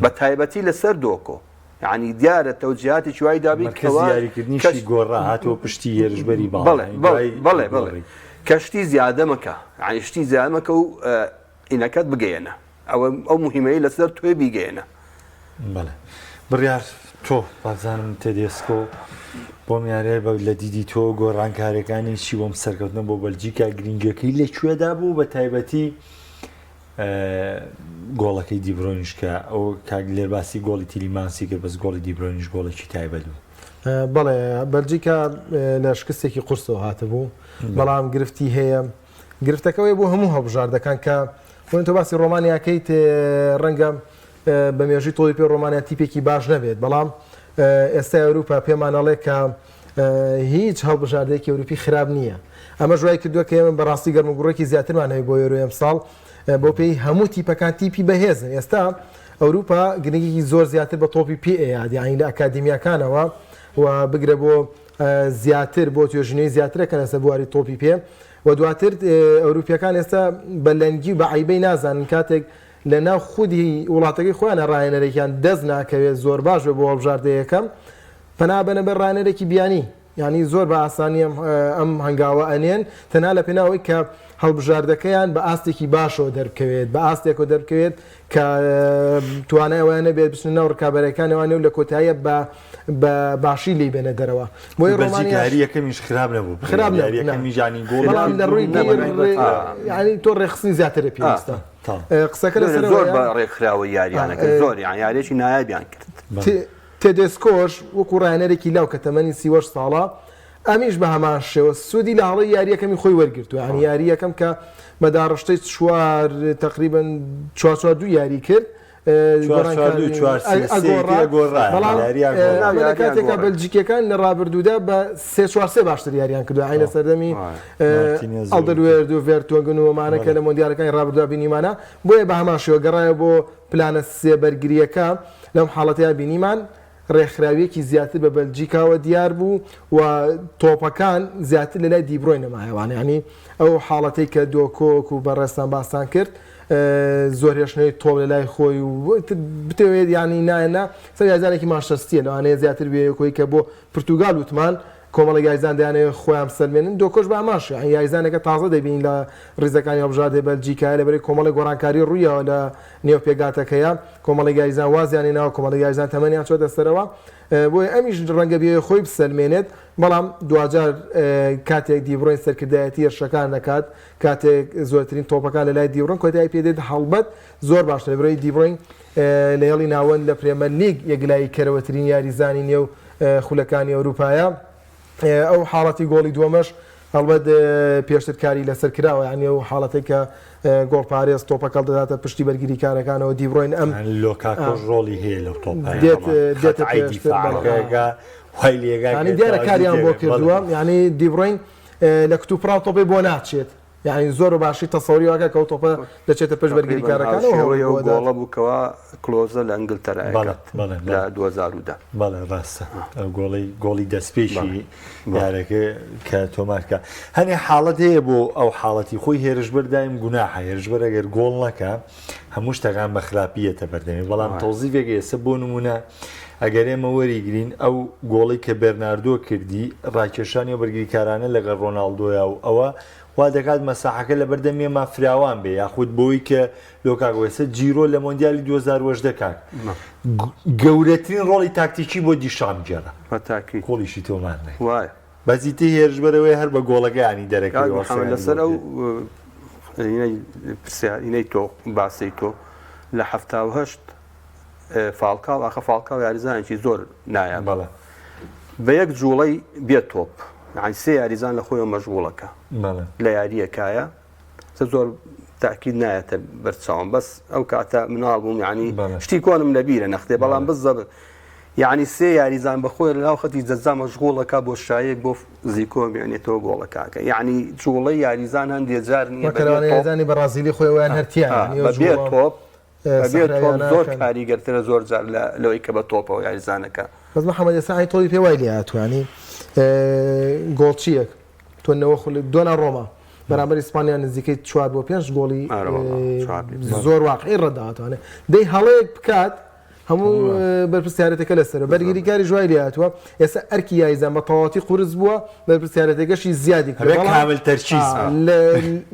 بە تایبەتی لەسەر دۆکۆ یعنی دیارە تەوجیهاتێکی وای دابی مەرکەزی یاریکردنیشی گۆڕا هاتەوە پشتی هێرشبەری باڵ بەڵێ بەڵێ بەڵێ بەڵێ کە شتی زیادە مەکە یعنی شتی زیادە مەکە و ئینەکەت بگەیەنە ئەوە ئەو مهمەی لەسەر توێ بیگەیەنە. بەڵێ بڕیار تۆ بابزانم تێدێسکۆ بۆم یاریای بە لە دیدی تۆ گۆڕانکاریەکانی چی بۆم سەرکەوتنە بۆ بەلجیکا گرنگەکەی لە کوێدا بوو بە تایبەتی گۆڵەکەی دیبرۆنیش کە ئەو کاک لێر باسی گۆڵی تیلیمانسی کرد بەس گۆڵی دیبرۆنیش گۆڵێکی تایبەت بوو. بەڵێ بەلجیکا لە شکستێکی قورسەوە هاتبوو بەڵام گرفتی هەیە گرفتەکە ئەوەیە بۆ هەموو هەڵبژاردەکان کە بۆن تۆ باسی ڕۆمانیاکەیت ڕەنگە بە مێژووی تۆپی پێ ڕۆمانیا تیپێکی باش نەبێت بەڵام ئێستا ئەوروپا پێمان ئەڵێ کە هیچ هەڵبژاردەیەکی ئەوروپی خراپ نییە ئەمەش وای کردووە کە ئێمە بەڕاستی گەرموگوڕێکی زیاترمان هەیە بۆ یۆرۆ ئەمساڵ بۆ پێی هەموو تیپەکان تیپی بەهێزن ئێستا ئەوروپا گرنگێکی زۆر زیاتر بە تۆپی پێ ئەیات یعنی لە ئەکادیمیاکانەوە و بگرە بۆ زیاتر بۆ توێژینەوەی زیاترەکەن لەسەر بواری تۆپی پێ و دواتر ئەوروپیەکان ئێستا بە لەنگی و بە عیبەی نازانن کاتێک لە ناو خودی وڵاتەکەی خۆیانە ڕاهێنەرێکیان دەست ناکەوێت زۆر باش بێ بۆ هەڵبژاردە یەکەم پەنا بەنە بەر ڕاهێنەرێکی بیانی یانی زۆر بە ئاسانی ئەم هەنگاوە ئەنێن تەنها لە پێناو ئەوەی کە هەڵبژاردەکەیان بە ئاستێکی باشەوە دەربکەوێت بە ئاستێکەوە دەربکەوێت کە توانای ئەوەیان نەبێت بچنە ناو ڕکابەرەکانەوانێ و لە کۆتاییە بە بە باشی لی بێنە دەرەوە بۆیە ڕۆمانیاش یاری یەکەمیش خراپ نەبوو خراپ نەبوو یاری یەکەمیش یانی گۆڵ بەڵام لە ڕووی یانی تۆ ڕێکخستنی زیاتر پێویستە قسەکە لەسەر زۆر بە ڕێکخراوە یاریانەکە زۆر یان یاریێکی نایابیان کرد تێدێسکۆش وەکو ڕاهێنەرێکی لاو کە تەمەنی 38 ساڵە ئەمیش بە هەمان شێوە سوودی لە هەڵەی یاری یەکەمی خۆی وەرگرتووە یانی یاری یەکەم کە بە داڕشتەی چوار تقریبا چوار چوار دوو یاری کرد. بەڵام لە کاتێکا بەلجیکیەکان لە ڕابردوودا بە سێ چوار سێ باشتر یاریان کردووە عین لە سەردەمی ئەڵدەروێرد و ڤێرتۆگن و ئەمانە کە لە مۆندیالەکانی ڕابردوودا بینیمانە بۆیە بە هەمان شێوە گەڕایەوە بۆ پلانە سێ بەرگرییەکە لەم حاڵەتەیا بینیمان ڕێکخراویەکی زیاتر بە بەلجیکاوە دیار بوو و تۆپەکان زیاتر لە لای دیبرۆینە مایەوانە یانی ئەو حاڵەتەی کە دۆکۆک و بەڕێزتان باستان کرد زۆر هێشتنەوەی تۆپ لە لای خۆی و بتەوێت یانی نایەنە سەر یاریزانێکی مانشستیە لەوانەیە زیاتر بێ کۆی کە بۆ پرتوگال وتمان کۆمەڵێک یاریزان دەیانەوێت خۆیان بسەلمێنن، دۆکۆش بە هەمان شێوە، یانی یاریزانێکە تازە دەیبینین لە ریزەکانی هەڵبژاردەی بەلجیکایە، لەبەرەی کۆمەڵێک گۆڕانکاری روویەوە لە نێو پێکهاتەکەیە، کۆمەڵێک یاریزان وازیان هێناوە، کۆمەڵێک یاریزان تەمەنیان چۆتە سەرەوە، بۆیە ئەمیش رەنگە بیەوێت خۆی بسەلمێنێت، بەڵام دواجار کاتێک دیبرۆین سەرکردایەتی هێرشەکان دەکات، کاتێک زۆرترین تۆپەکان لەلای دیبرۆین کۆتایی پێدێت، هەڵبەت زۆر باشترە، لەبەرئەوەی دیبرۆین لە هێڵی ناوەند لە پرێمەرلیگ یەکلایی کەرەوەترین یاریزانی نێو خولەکانی ئەوروپایە. ئەو حاڵەتی گۆڵی دووەمەش هەڵبەت پێشتر کاری لەسەر کراوە، یانی ئەو حاڵەتەی کە گۆڵپارێز تۆپەکە هەڵدەداتە پشتی بەرگریکارەکانەوە دیبرۆین ئەم لۆکاکۆش ڕۆڵی هەیە لەو تۆپە دێت دێتە پێشتر وای لێگا یانی دیارە کاریان بۆ کردووە، یانی دیبرۆین لە کتوپڕا تۆپەی بۆ ناچێت. یانی زۆر بە باشی تەسەوری واکە کە ئەو تۆپە دەچێتە پشت بەرگریکارەکانەوە هەوڵی تەقریبەن هاوشێوەی بۆ ئەو ئەدات. گۆڵە بوو کەوا کلۆزە لە ئەنگلتەرا بەڵێ کرد بەڵێ لە بەڵێ 2010. بەڵێ ڕاستە ئەو گۆڵەی گۆڵی دەستپێکی بەڵێ بەڵێ. یارەکە کە تۆمار کرا هەنێ حاڵەت هەیە بۆ ئەو حاڵەتی خۆی هێرشبەر دایم گوناحە هێرشبەر ئەگەر گۆڵ نەکا هەموو شتەکان بە خراپی یەتە بەردەمی بەڵام وایە. تەوزیفێک ئێستا بۆ نمونە ئەگەر ئێمە وەریگرین ئەو گۆڵی کە بێرناردۆ کردی ڕاکێشانی ئەو بەرگریکارانە لەگەڵ ڕۆناڵدۆیا و ئەوە وا دەکات مەساحەکە لەبەردەم ئێمە فراوان بێ یاخود بۆی کە لۆکاکۆ ئێستا جیرۆ لە مۆندیالی 2018 کاک گەورەترین ڕۆڵی تاکتیکی بۆ دیشام گێڕا بە تاکی گۆڵیشی تۆمار نەکرد وایە بەس ئیتر هێرشبەرەوەی هەر بە گۆڵەکەیانی کاک دەرەکەوە محەممەد لەسەر ئەو ئینەی پرسیار ئینەی تۆ باسەی تۆ لە 78 فاڵکاو ئاخە فاڵکاو یاریزانێکی زۆر نایابە بەڵێ بە یەک جوڵەی بێ تۆپ یانی سێ یاریزان لە خۆیەوە مەشغوڵەکە لە یاریەکایە سە زۆر تاکید نایەتە بەرچاوم بەس ئەو کاتە مناڵ بووم یعنی شتی کۆنم لەبیرە نەختێ بەڵام بەس زەبر یعنی سێ یاریزان بەخۆی لە ناو خەتی جەزا مەشغوڵەکە بۆ شایەک بۆ زیکۆ بێنێتەوە گۆڵەکەکە یعنی جوڵەی یاریزان هەندێ جار نییە یاریزانی بەڕازیلی خۆیان هەرتیان بەبێ تۆپ بەبێ تۆپ زۆر کاریگەرترە زۆر جار لە لەوەی کە بە تۆپەوە یاریزانەکە. بەس محەمەد ئێستا ئەی تۆپی پێ وای لێ هاتووە یانی گۆڵچییەک تۆ نەوە خول دۆنا ڕۆما بەرامبەر ئیسپانیا نزیکەی چوار بۆ پێنج گۆڵی زۆر واقعی ڕەداوەتوانێ دەی هەڵەیەک بکات هەموو بەرپرسیارەتەکە لەسەر بەرگریکاری ژوای لێ هاتووە ئێستا ئەرکی یاریزان بە تەواوەتی قورس بووە بەرپرسیارەتەکەشی زیادی کرد کامل تەرکیز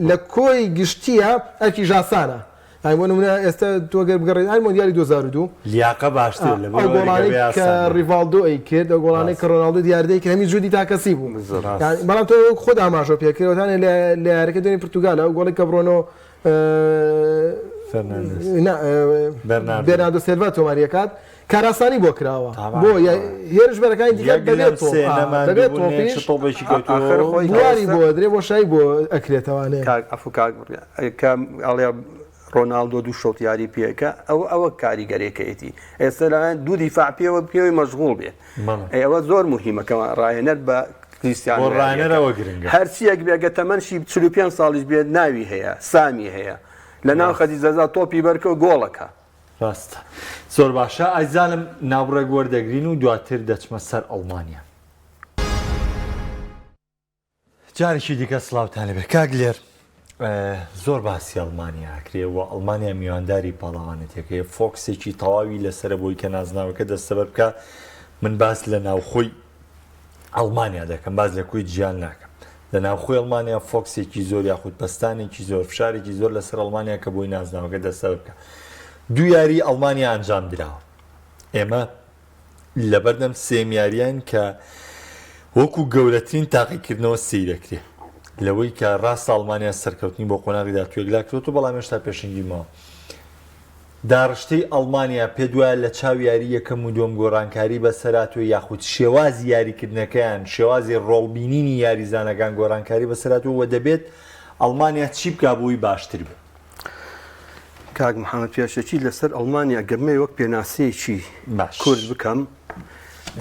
لە کۆی گشتیە ئەرکی ژاسانە یانی بۆ نمونە ئێستا تۆ گەر بگەڕێیت هەر مۆندیالی 2002 لیاقە باشتر لە ئەو گۆڵانەی کە ڕیڤاڵدۆ ئەی کرد ئەو گۆڵانەی کە ڕۆناڵدۆ دیاردەی کرد هەمی جودی تاکەسی بوو بەڵام تۆ خۆت ئاماژە پێ کرد وتانێ لە یاریەکە دوێنێ پرتوگال ئەو گۆڵی کە برۆنۆ بێرناردۆ سێلڤا تۆماریەکات کاراسانی بۆ کراوە بۆ هێرش بەرەکانی دیکە بەبێ تۆپ بەبێ تۆپیش تۆپێکی کەوتووە بواری بۆ ئەدرێ بۆشایی بۆ ئەکرێتەوانێ کاک عەفو کاک بڕیار کە ئەڵێ ڕۆناڵدۆ دوو شەوت یاری پێکە ئەوە ئەوە کاریگەرێکەیەتی ئێستا لەوان دوو دیفاع پێوە پێوەی مەشغوڵ بێ ئەی ئەوە زۆر مهمە کە ڕاهێنەر بە کریستیانۆ بۆ یاریەکە ڕاهێنەرەوە گرنگە. هەرچیەک بێگە تەمەنشی 45 ساڵیش بێت ناوی هەیە سامی هەیە لە ناو خەتی جەزا تۆپی بەرکە و گۆڵەکە ڕاستە زۆر باشە ئازیزانم ناوبڕێک وەردەگرین و دواتر دەچمە سەر ئەڵمانیا. جارێکی دیکە سڵاوتان لەبێ کاک لێر زۆر باسی ئەڵمانیا ئەکرێ و ئەڵمانیا میوانداری پاڵەوانێتەکەی فۆکسێکی تەواوی لەسرە بۆی کە نازناوەکە دەستەبەر بکە من باس لە ناوخۆی ئەڵمانیا دەکەم باس لە کۆی جیهان ناکەم لە ناوخۆی ئەڵمانیا فۆکسێکی زۆر یاخود پەستانێکی زۆر فشارێکی زۆر لەسەر ئەڵمانیا کە بۆی نازناوەکە دەستەبەر بکە دوو یاری ئەڵمانیا ئەنجام دراوە ئێمە لەبەردەم سێم یاریان کە وەکو گەورەترین تاقیکردنەوە سەیرەکرێ لەوەی کە ڕاستە ئەڵمانیا سەرکەوتنی بۆ قۆناغی داهاتوو یەکلا کرۆتەوە بەڵام هێشتا پێشەنگی ماوە داڕشتەی ئەڵمانیا پێت وایە لە چاو یاری یەکەم و دووەم گۆڕانکاری بەسەرهاتووە یاخود شێوازی یاریکردنەکەیان، شێوازی ڕۆڵبینینی یاریزانەکان گۆڕانکاری بەسەرهاتووە و دەبێت ئەڵمانیا چی بکات بۆی باشتر بێت؟ کاک محەمەد پێشەکی لەسەر ئەڵمانیا گەر بمەوێ وەک پێناسەیەکی کورت بکەم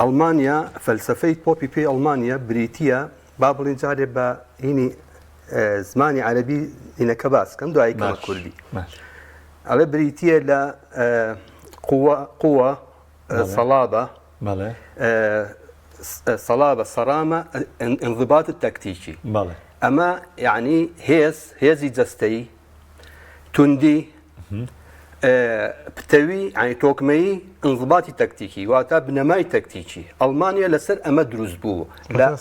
ئەڵمانیا فەلسەفەی تۆپی پێی ئەڵمانیا بریتییە با بڵین جارێ بە هینی زمانی عەربی هینەکە باس کەم دوایی کەمە کوردی ئەڵێ بریتییە لە قووە قووە صلابە صلابە صرامە انضباط التكتيكي ئەمە یعنی هێز هێزی جەستەیی توندی، پتەوی یانی تۆکمەیی، ئینزباتی تەکتیکی واتە بنەمای تەکتیکی ئەڵمانیا لەسەر ئەمە دروست بوو.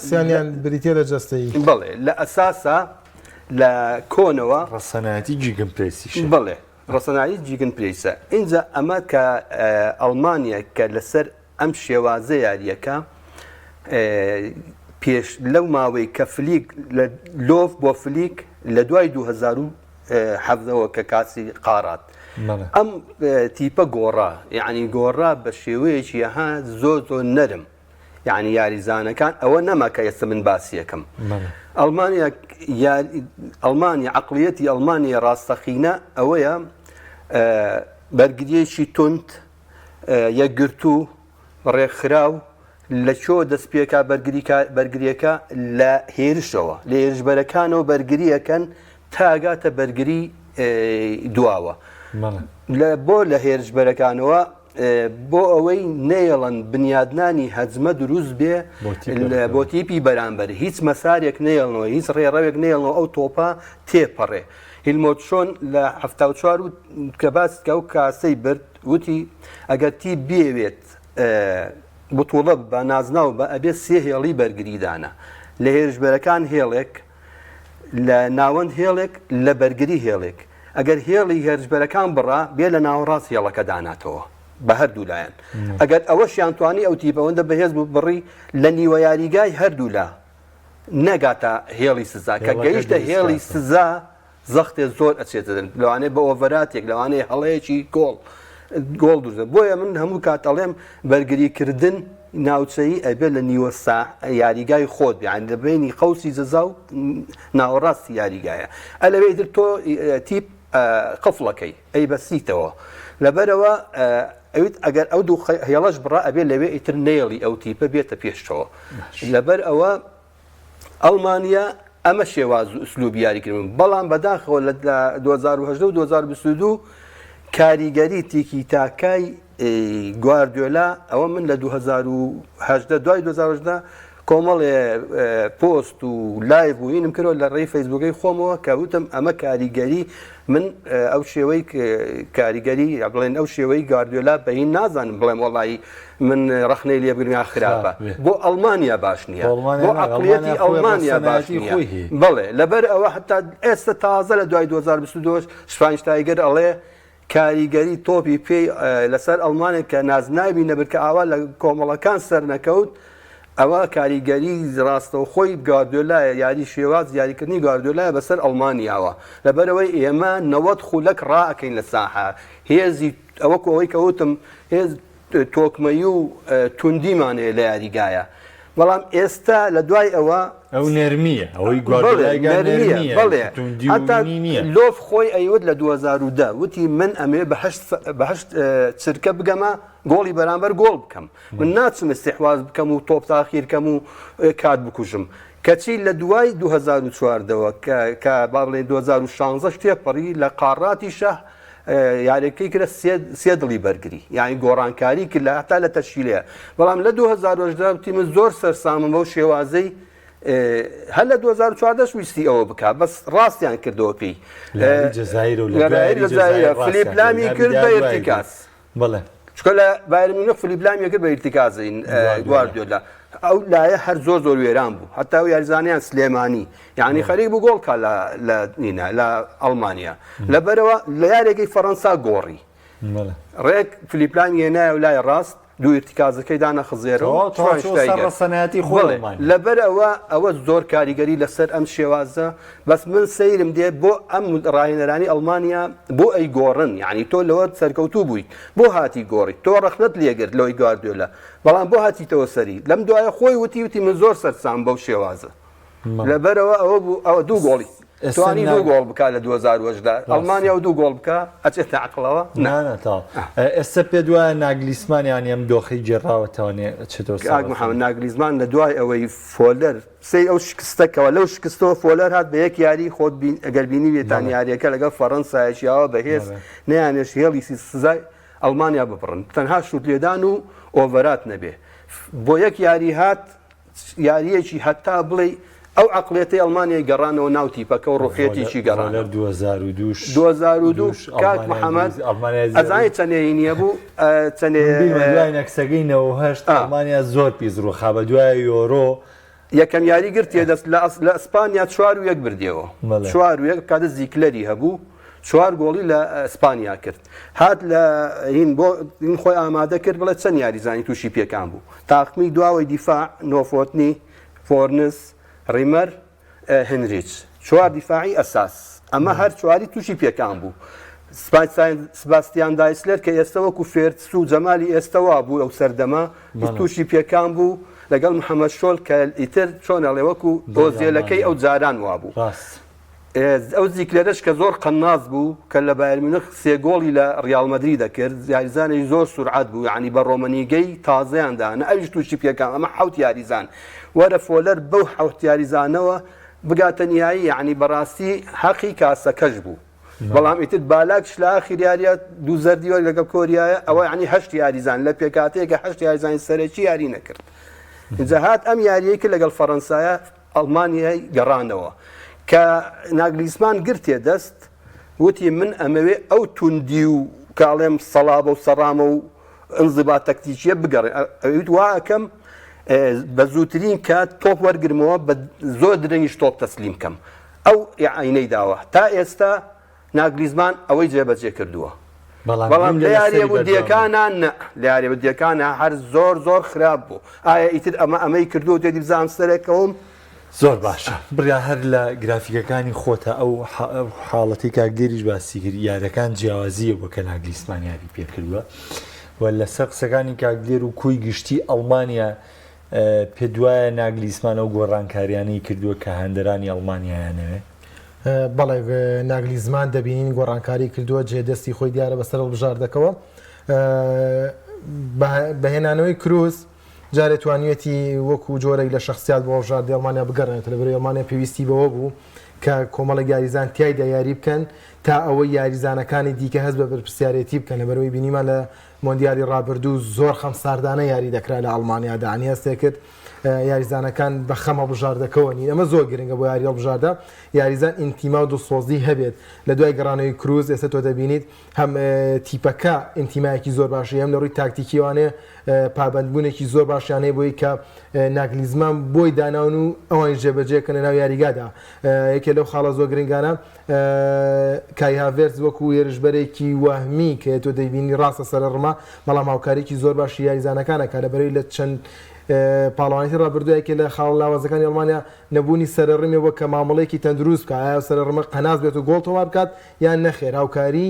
سیانیان بریتیە لە جەستەیی. بەڵێ لە ئەساسا لە کۆنەوە. ڕەسەنایەتی جیگن پرێسیشە. بەڵێ ڕەسەنایەتی جیگن پرێسە. ئینجا ئەمە کە ئەڵمانیا کە لەسەر ئەم شێوازە یارییەکە پێش لەو ماوەی کە فلیک لە لۆف بۆ فلیک لە دوای 2017 ەوە کە کاسی قارات ئەم تیپە گۆڕا یعنی گۆڕا بە شێوەیەکی ها زۆر زۆر نەرم یعنی یاریزانەکان ئەوە نەما کە ئێستا من باسیەکەم ئەڵمانیا ئەڵمانیا عقلیەتی ئەڵمانیا ڕاستەقینە ئەوەیە بەرگریەکی توند یەکگرتوو، ڕێکخراو، لە کوێوە دەست پێکا بەرگرییەکە لە هێرشەوە، لە هێرشبەرەکانەوە بەرگری ئەکەن تا ئەگاتە بەرگری دواوە. بۆ لە هێرشبەرەکانەوە بۆ ئەوەی نەیەڵن بنیادنانی هەجمە دروست بێ بۆ تیپی بەرامبەر هیچ مەسارێک نەیەڵنەوە هیچ ڕێڕەوێک نەیەڵنەوە ئەو تۆپە تێپەڕێ. هیلمۆت شۆن لە 74 کە باس کە ئەو کاسەی برد وتی، ئەگەر تیپ بیەوێت بتوڵە ببا، نازناو ببا، ئەبێت سێ هێڵی بەرگری دانا. لە هێرشبەرەکان هێڵێک، لە ناوەند هێڵێک، لە بەرگری هێڵێک. ئەگەر هێڵی هێرشبەرەکان بڕا، بێ لە ناوەڕاست هێڵەکە داناتەوە بە هەردوو لایەن. ئەگەر ئەوەشیان توانی ئەو تیپ ئەوەندە بەهێز بوو بڕی لە نیوە یاریگای هەردوولا نەگاتە هێڵی سزا، کە گەیشتە هێڵی سزا زەختێ زۆر ئەچێتە دەر لەوانەیە بە ئۆڤەراتێک لەوانەیە هەڵەیەکی گۆڵ گۆڵ دروست بۆیە من هەموو کات ئەڵێم بەرگری کردن ناوچەیی ئەبێ لە نیوە سا یاریگای خۆت بیان لە بینی قەوسی جەزا و ناوەڕاستی یاریگایە ئەلەوێ تر تۆ تیپ قفڵەکەی ئەی بەسیتەوە لەبەرەوە ئەویت ئەگەر ئەو دوو هێڵەش بڕا ئەبێ لەوێ ئیتر نێڵی ئەو تیپە بێتە پێشەوە لەبەر ئەوە ئەڵمانیا ئەمە شێواز و ئوسلوبی یاریکردن بەڵام بەداخەوە لە 2018 و 2022 کاریگەری تیکی تاکای گواردیۆلا ئەوە من لە 2018 دوای 2018 کۆمەڵێ پۆست و live و هینم کردەوە لە ڕێی فەیسبووکەی خۆمەوە کە وتم ئەمە کاریگەری من ئەو شێوەی کاریگەری بڵێن ئەو شێوەی گاردیۆلا بەهین نازانم بڵێم وەڵی من ڕەخنەی لێ بگرم یان خراپە بۆ ئەڵمانیا باش نییە بۆ عەقڵیەتی ئەڵمانیا باش نییە بەڵێ لەبەر ئەوە حتا ئێستا تازە لە دوای 2022 شفاینشتایگەر ئەڵێ کاریگەری تۆپی پێی لەسەر ئەڵمانێک کە نازناوی نەبرد کە ئاوا لە کۆمەڵەکان سەرنەکەوت ئەوە کاریگەری ڕاستەوخۆی گواردیۆلایە یاری شێواز یاریکردنی گواردیۆلایە بەسەر ئەڵمانیاوە لەبەرەوەی ئێمە 90 خولەک ڕائەکەین لە ساحە هێزی ئەوەکو ئەوەی کە وتم هێز تۆکمەیی و توندیمان هەیە لە یاریگایە بەڵام ئێستا لە دوای ئەوە ئەو نەرمیە ئەوەی گواردیۆلای نەرمیە بەڵێ هەتا لۆف خۆی ئەیوت لە 2010 وتی من ئەمێ بە هەشت چرکە بگەمە گۆڵی بەرامبەر گۆڵ بکەم من ناچم استحواز بکەم و تۆپ تاخیر کەم و کات بکوژم کەچی لە دوای 2014ەوە کە با بڵێن 2016 تێپەڕی لە قاڕاتیشە یاریەکەی کرە سێ دڵی بەرگری یعنی گۆڕانکاری کرد لە هەتا لە تەشکیلەیە بەڵام لە 2010 وتی من زۆر سەرسامم بەو شێوازەی هەر لە 2014 ویستی ئەوە بک بەس ڕاستیان کردەوە پێی جەزایر و لە فلیپ لامی کرد بە ارتکاز بەڵێ. چونکە لە بایرن میونخ فلیپ لامی کرد بە ئیرتیکاز گواردیۆلا ئەو لایە هەر زۆر زۆر وێران بوو هەتا ئەو یاریزانیان سلێمانی یعنی خەریک بوو گۆڵ کا لە لە نینا لە ئەڵمانیا لەبەرەوە لە یارێکی فەڕەنسا گۆڕی ڕێک فلیپ لامی هێنایە و لای ڕاست دوو ئیرتیکازەکەی دانا خزێرەوە ڕەسەنایەتی خۆی لەبەر ئەوە ئەوە زۆر کاریگەری لەسەر ئەم شێوازە بەس من سەیرم دێ بۆ ئەم ڕاهێنەرانی ئەڵمانیا بۆ ئەیگۆڕن یانی تۆ لەوە سەرکەوتوو بوویت بۆ هاتی گۆڕی تۆ ڕەخنەت لێگرت لەوەی گواردیۆلا بەڵام بۆ هاتیتەوە سەری لەم دوایە خۆی وتی وتی من زۆر سەرسام بەو شێوازە لەبەرەوە ئەوە بوو ئەوە دوو گۆڵی. توانی دوو گۆڵ بکا لە 2018 ئەڵمانیا و دوو گۆڵ بکا ئەچێتە عەقڵەوە؟ نا نا تەواو ئێستا پێت وایە ناگلیسمان یانی ئەم دۆخەی گێڕاوەتەوە چێتەوە کاک محەممەد ناگلیزمان لە دوای ئەوەی فۆلەر سەیر ئەو شکستە کەوە لەو شکستەوە فۆلەر هات بە یەک یاری خۆت بین ئەگەر بینیبێتان یاریەکە لەگەڵ فەڕەنسایەکی ئاوا بەهێز نەیانێش هێڵی سزای ئەڵمانیا ببڕن تەنها شوت لێدان و ئۆڤەرات نەبێ بۆ یەک یاری هات یارییەکی هەتا بڵێی ئەو عەقڵیەتەی ئەڵمانیای گەڕانەوە ناو تیپەکە و ڕوحیەتێکی گەڕانەوە. 2002 2002 کاک محەمەد ئەزانی چەنێ هینیە بوو چەنێ بیرمە دوای نەکسەکەی 98 ئەڵمانیا زۆر پیس ڕووخا بە دوای یۆرۆ یەکەم یاری گرتیە دەست لە ئەسپانیا 4-1 بردیەوە 4-1 کاتە زیکلەری هەبوو چوار گۆڵی لە ئەسپانیا کرد هات لە هین بۆ هین خۆی ئامادە کرد بڵێ چەند یاریزانی تووشی پێکان بوو تاقمی دواوەی دیفاع نۆفۆتنی فۆرنس ڕیمەر هنریچ چوار دیفاعی ئەساس ئەمە هەر چواری تووشی پێکان بوو سباستیان دایسلەر کە ئێستا وەکو فێرتس و جەمالی ئێستا وا بوو ئەو سەردەمە تووشی پێکان بوو لەگەڵ محەممەد شۆل کە ئیتر چۆنەڵێ وەکو ئۆزێلەکەی ئەو جاران وابوو ئەو زیکلەرەش کە زۆر قەناس بوو کە لە بایرن میونخ سێ گۆڵی لە ڕیاڵ مەدرید دەکرد یاریزانێکی زۆر سورعەت بوو یانی بە ڕۆمەنیگەی تازەیان دانا ئەویش تووشی پێکان ئەمە حەوت یاریزان وەرە فۆلەر بەو حەوت یاریزانەوە بگاتە نیایی یعنی بەڕاستی هەقی کاسەکەش بوو بەڵام ئیتر بالاکش لە ئاخیر یاریە دوو زەردی وەک لەگەڵ کۆریایە ئەوە یعنی هەشت یاریزان لە پێکاتەیەکە هەشت یاریزانی سەرەکی یاری نەکرد اینجا هات ئەم یاریەی کرد لەگەڵ فەڕەنسایە ئەڵمانیای گەڕانەوە کە ناگلیسمان گرتیە دەست وتی من ئەمەوێ ئەو توندی و کاڵێم سەڵابە و سەڕامە و ئەنزبا تەکتیکیە بگەڕێ ئەویت وا ئەکەم بە زووترین کات تۆپ وەرگرمەوە بە زۆر درەنگیش تۆپ تەسلیم کەم ئەو عینەی داوە تا ئێستا ناگلیزمان ئەوەی جێبەجێ کردووە بەڵام لە یاریە ودیەکانە نە لە یاریە ودیەکانە هەر زۆر زۆر خراپ بوو ئایا ئیتر ئەمە ئەمەی کردووە تێدی بزانم سەرەکەوم. زۆر باشە بریا هەر لە گرافیکەکانی خۆتە ئەو حاڵەتی کاک دێریش باسی کرد یارەکان جیاوازیە بۆ کە ناگلیسمان یاری پێکردووە و لەسەر قسەکانی کاک دێر و کۆی گشتی ئەڵمانیا پێت وایە ناگلیسمان ئەو گۆڕانکاریانەی کردووە کە هاندەرانی ئەڵمانیایانەوێ؟ بەڵێ ناگلیزمان دەبینین گۆڕانکاری کردووە جێ دەستی خۆی دیارە بەسەر هەڵبژاردەکەوە بە هێنانەوەی کروز جارێ توانیویەتی وەکو جۆرێک لە شخصیات بۆ هەڵبژاردەی ئەڵمانیا بگەڕێنێتەوە لەبەرئەوەی ئەڵمانیا پێویستی بەوە بوو کە کۆمەڵێک یاریزان تیایدا یاری بکەن تا ئەوەی یاریزانەکانی دیکە هەست بە بەرپرسیارێتی بکەن لەبەرئەوەی بینیمان لە مۆندیالی ڕابردوو زۆر خەمساردانە یاری دەکرا لە ئەڵمانیادا یانی هەست دەکرد یاریزانەکان بە خەم هەڵبژاردەکەوە نین ئەمە زۆر گرنگە بۆ یاری هەڵبژاردە یاریزان ئینتیما و دڵسۆزی هەبێت لە دوای گەڕانەوەی کروز ئێستا تۆ دەبینیت هەم تیپەکە ئینتیمایەکی زۆر باشی هەم لە ڕووی تاکتیکیوانێ پابندبوونێکی زۆر باشیان هەیە بۆی کە ناگلیزمان بۆی داناون و ئەوانیش جێبەجێکەن لە ناو یاریگادا یەکێ لەو خاڵە زۆر گرنگانە کای هاڤێرتز وەکو هێرشبەرێکی وەهمی کە تۆ دەیبینی ڕاستە سەرەڕمە، بەڵام هاوکاریی زۆر باشی یاریزانەکان ئەکات لەبەرئەوەی لە چەند پاڵەوانێتی ڕابردووە یەکێ لە خاڵە لاوازەکانی ئەڵمانیا نەبوونی سەرەڕمێ بووە کە مامەڵەیەکی تەندروست بکات ئایا سەرەڕمە قەناس بێت و گۆڵ تۆمار بکات یان نەخێر هاوکاری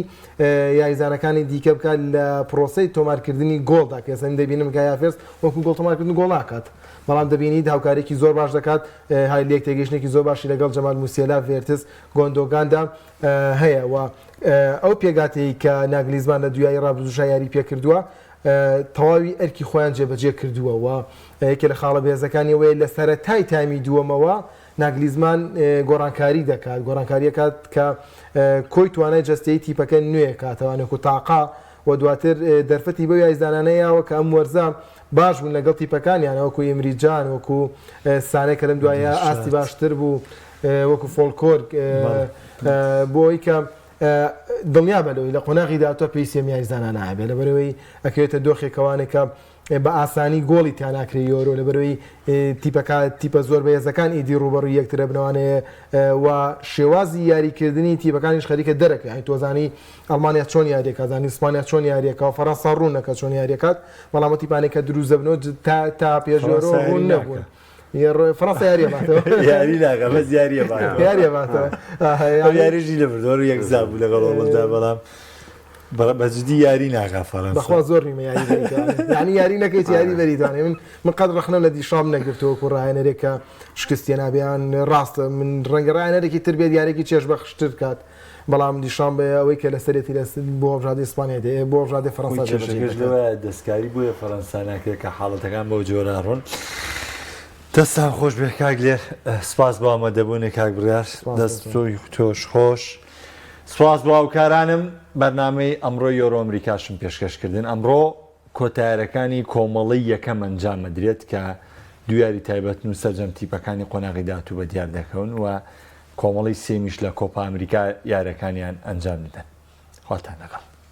یاریزانەکانی دیکە بکات لە پرۆسەی تۆمارکردنی گۆڵدا کە ئێستا من دەبینم کای هاڤێرتز وەکو گۆڵ تۆمارکردن گۆڵ ناکات بەڵام دەبینیت هاوکاریی زۆر باش دەکات های لێکتێگەیشتنێکی زۆر باشی لەگەڵ جەمال موسیێلا، ڤێرتز، گۆندۆگاندا هەیە و ئەو پێکهاتەی کە ناگلیزمان لە دویایی ڕابردووشا یاری پێکردووە تەواوی ئەرکی خۆیان جێبەجێ کردووە و یەکێ لە خاڵە بەهێزەکانی ئەوەیە لە سەرەتای تایمی دووەمەوە ناگلیزمان گۆڕانکاری دەکات گۆڕانکاریەکات کە کۆی توانای جەستەیی تیپەکە نوێ کاتەوە نەکو تاقا و دواتر دەرفەتی بەو یاریزانانە یاوە کە ئەم وەرزە باش بوون لەگەڵ تیپەکانیان وەکو ئیمری جان وەکو سانێ کە لەم دوایە ئاستی باشتر بوو وەکو فۆلکۆرگ بۆ ئەوەی کە دڵنیا بە لەوەی لە قۆناغی داهاتووە پێویستی ئەم یاریزانانە هەبێت لەبەرئەوەی ئەکەوێتە دۆخێکەوانێک کە بە ئاسانی گۆڵی تیا ناکرێ یۆرۆ لەبەرئەوەی تیپەکە تیپە زۆر بەهێزەکان ئیدی ڕووبەڕووی یەکتر ئەبنەوانێ و شێوازی یاریکردنی تیپەکانیش خەریکە دەرەکەوێ یانی تۆزانی ئەڵمانیا چۆن یاریەکات زانی ئیسپانیا چۆن یاریەکا و فەرەنسا ڕوونە کە چۆن یاریەکات بەڵام ئەو تیپانەی کە دروست دەبنەوە تا تا پێش یۆرۆ فەرەنسا یاری ڕوون ناکا. نەبوون فەرەنسا یاریە باتەوە یاری ناکا بەس یاریە باتەوە یاریە باتەوە ئەو یاریشی نەبردەوە یەکزان بوو لەگەڵ هۆڵەندا بەڵام. بە جدی یاری ناکا فەرەنسا. بەخوا زۆر نیمە یاری بەریتانی یعنی یاری نەکەیت یاری بەریتانی من من قەت ڕەخنەم لە دیشام نەگرتووە وەکو ڕاهێنەرێک کە شکستی نابیان ڕاستە من ڕەنگە ڕاهێنەرێکی تر بێت یارێکی چێژبەخشتر کات بەڵام دیشام بە ئەوەی کە لەسەرێتی لە بۆ هەڵبژاردەی ئیسپانیا دێ بۆ هەڵبژاردەی فەرەنسا خۆی جێبەجێی کێشەکەش دەکات. لەوەیە دەستکاری بۆیە فەرەنسا ناکرێت کە حاڵەتەکان بەو جۆرە ڕوون. دەستتان خۆش بێ کاک لێر سپاس بۆ ئامادەبوونی کاک بڕیار سپاس بۆ دەست تۆ. تۆی تۆش خۆش. سپاس بۆ هاوکارانم بەرنامەی ئەمڕۆی یۆرۆ ئەمریکاشم پێشکەش کردن ئەمڕۆ کۆتایارەکانی کۆمەڵەی یەکەم ئەنجام ئەدرێت کە دوو یاری تایبەتن و سەرجەم تیپەکانی قۆناغی داهاتوو بە دیار دەکەون و کۆمەڵەی سێمیش لە کۆپا ئەمریکا یارەکانیان ئەنجام دەدەن خواتان لەگەڵ.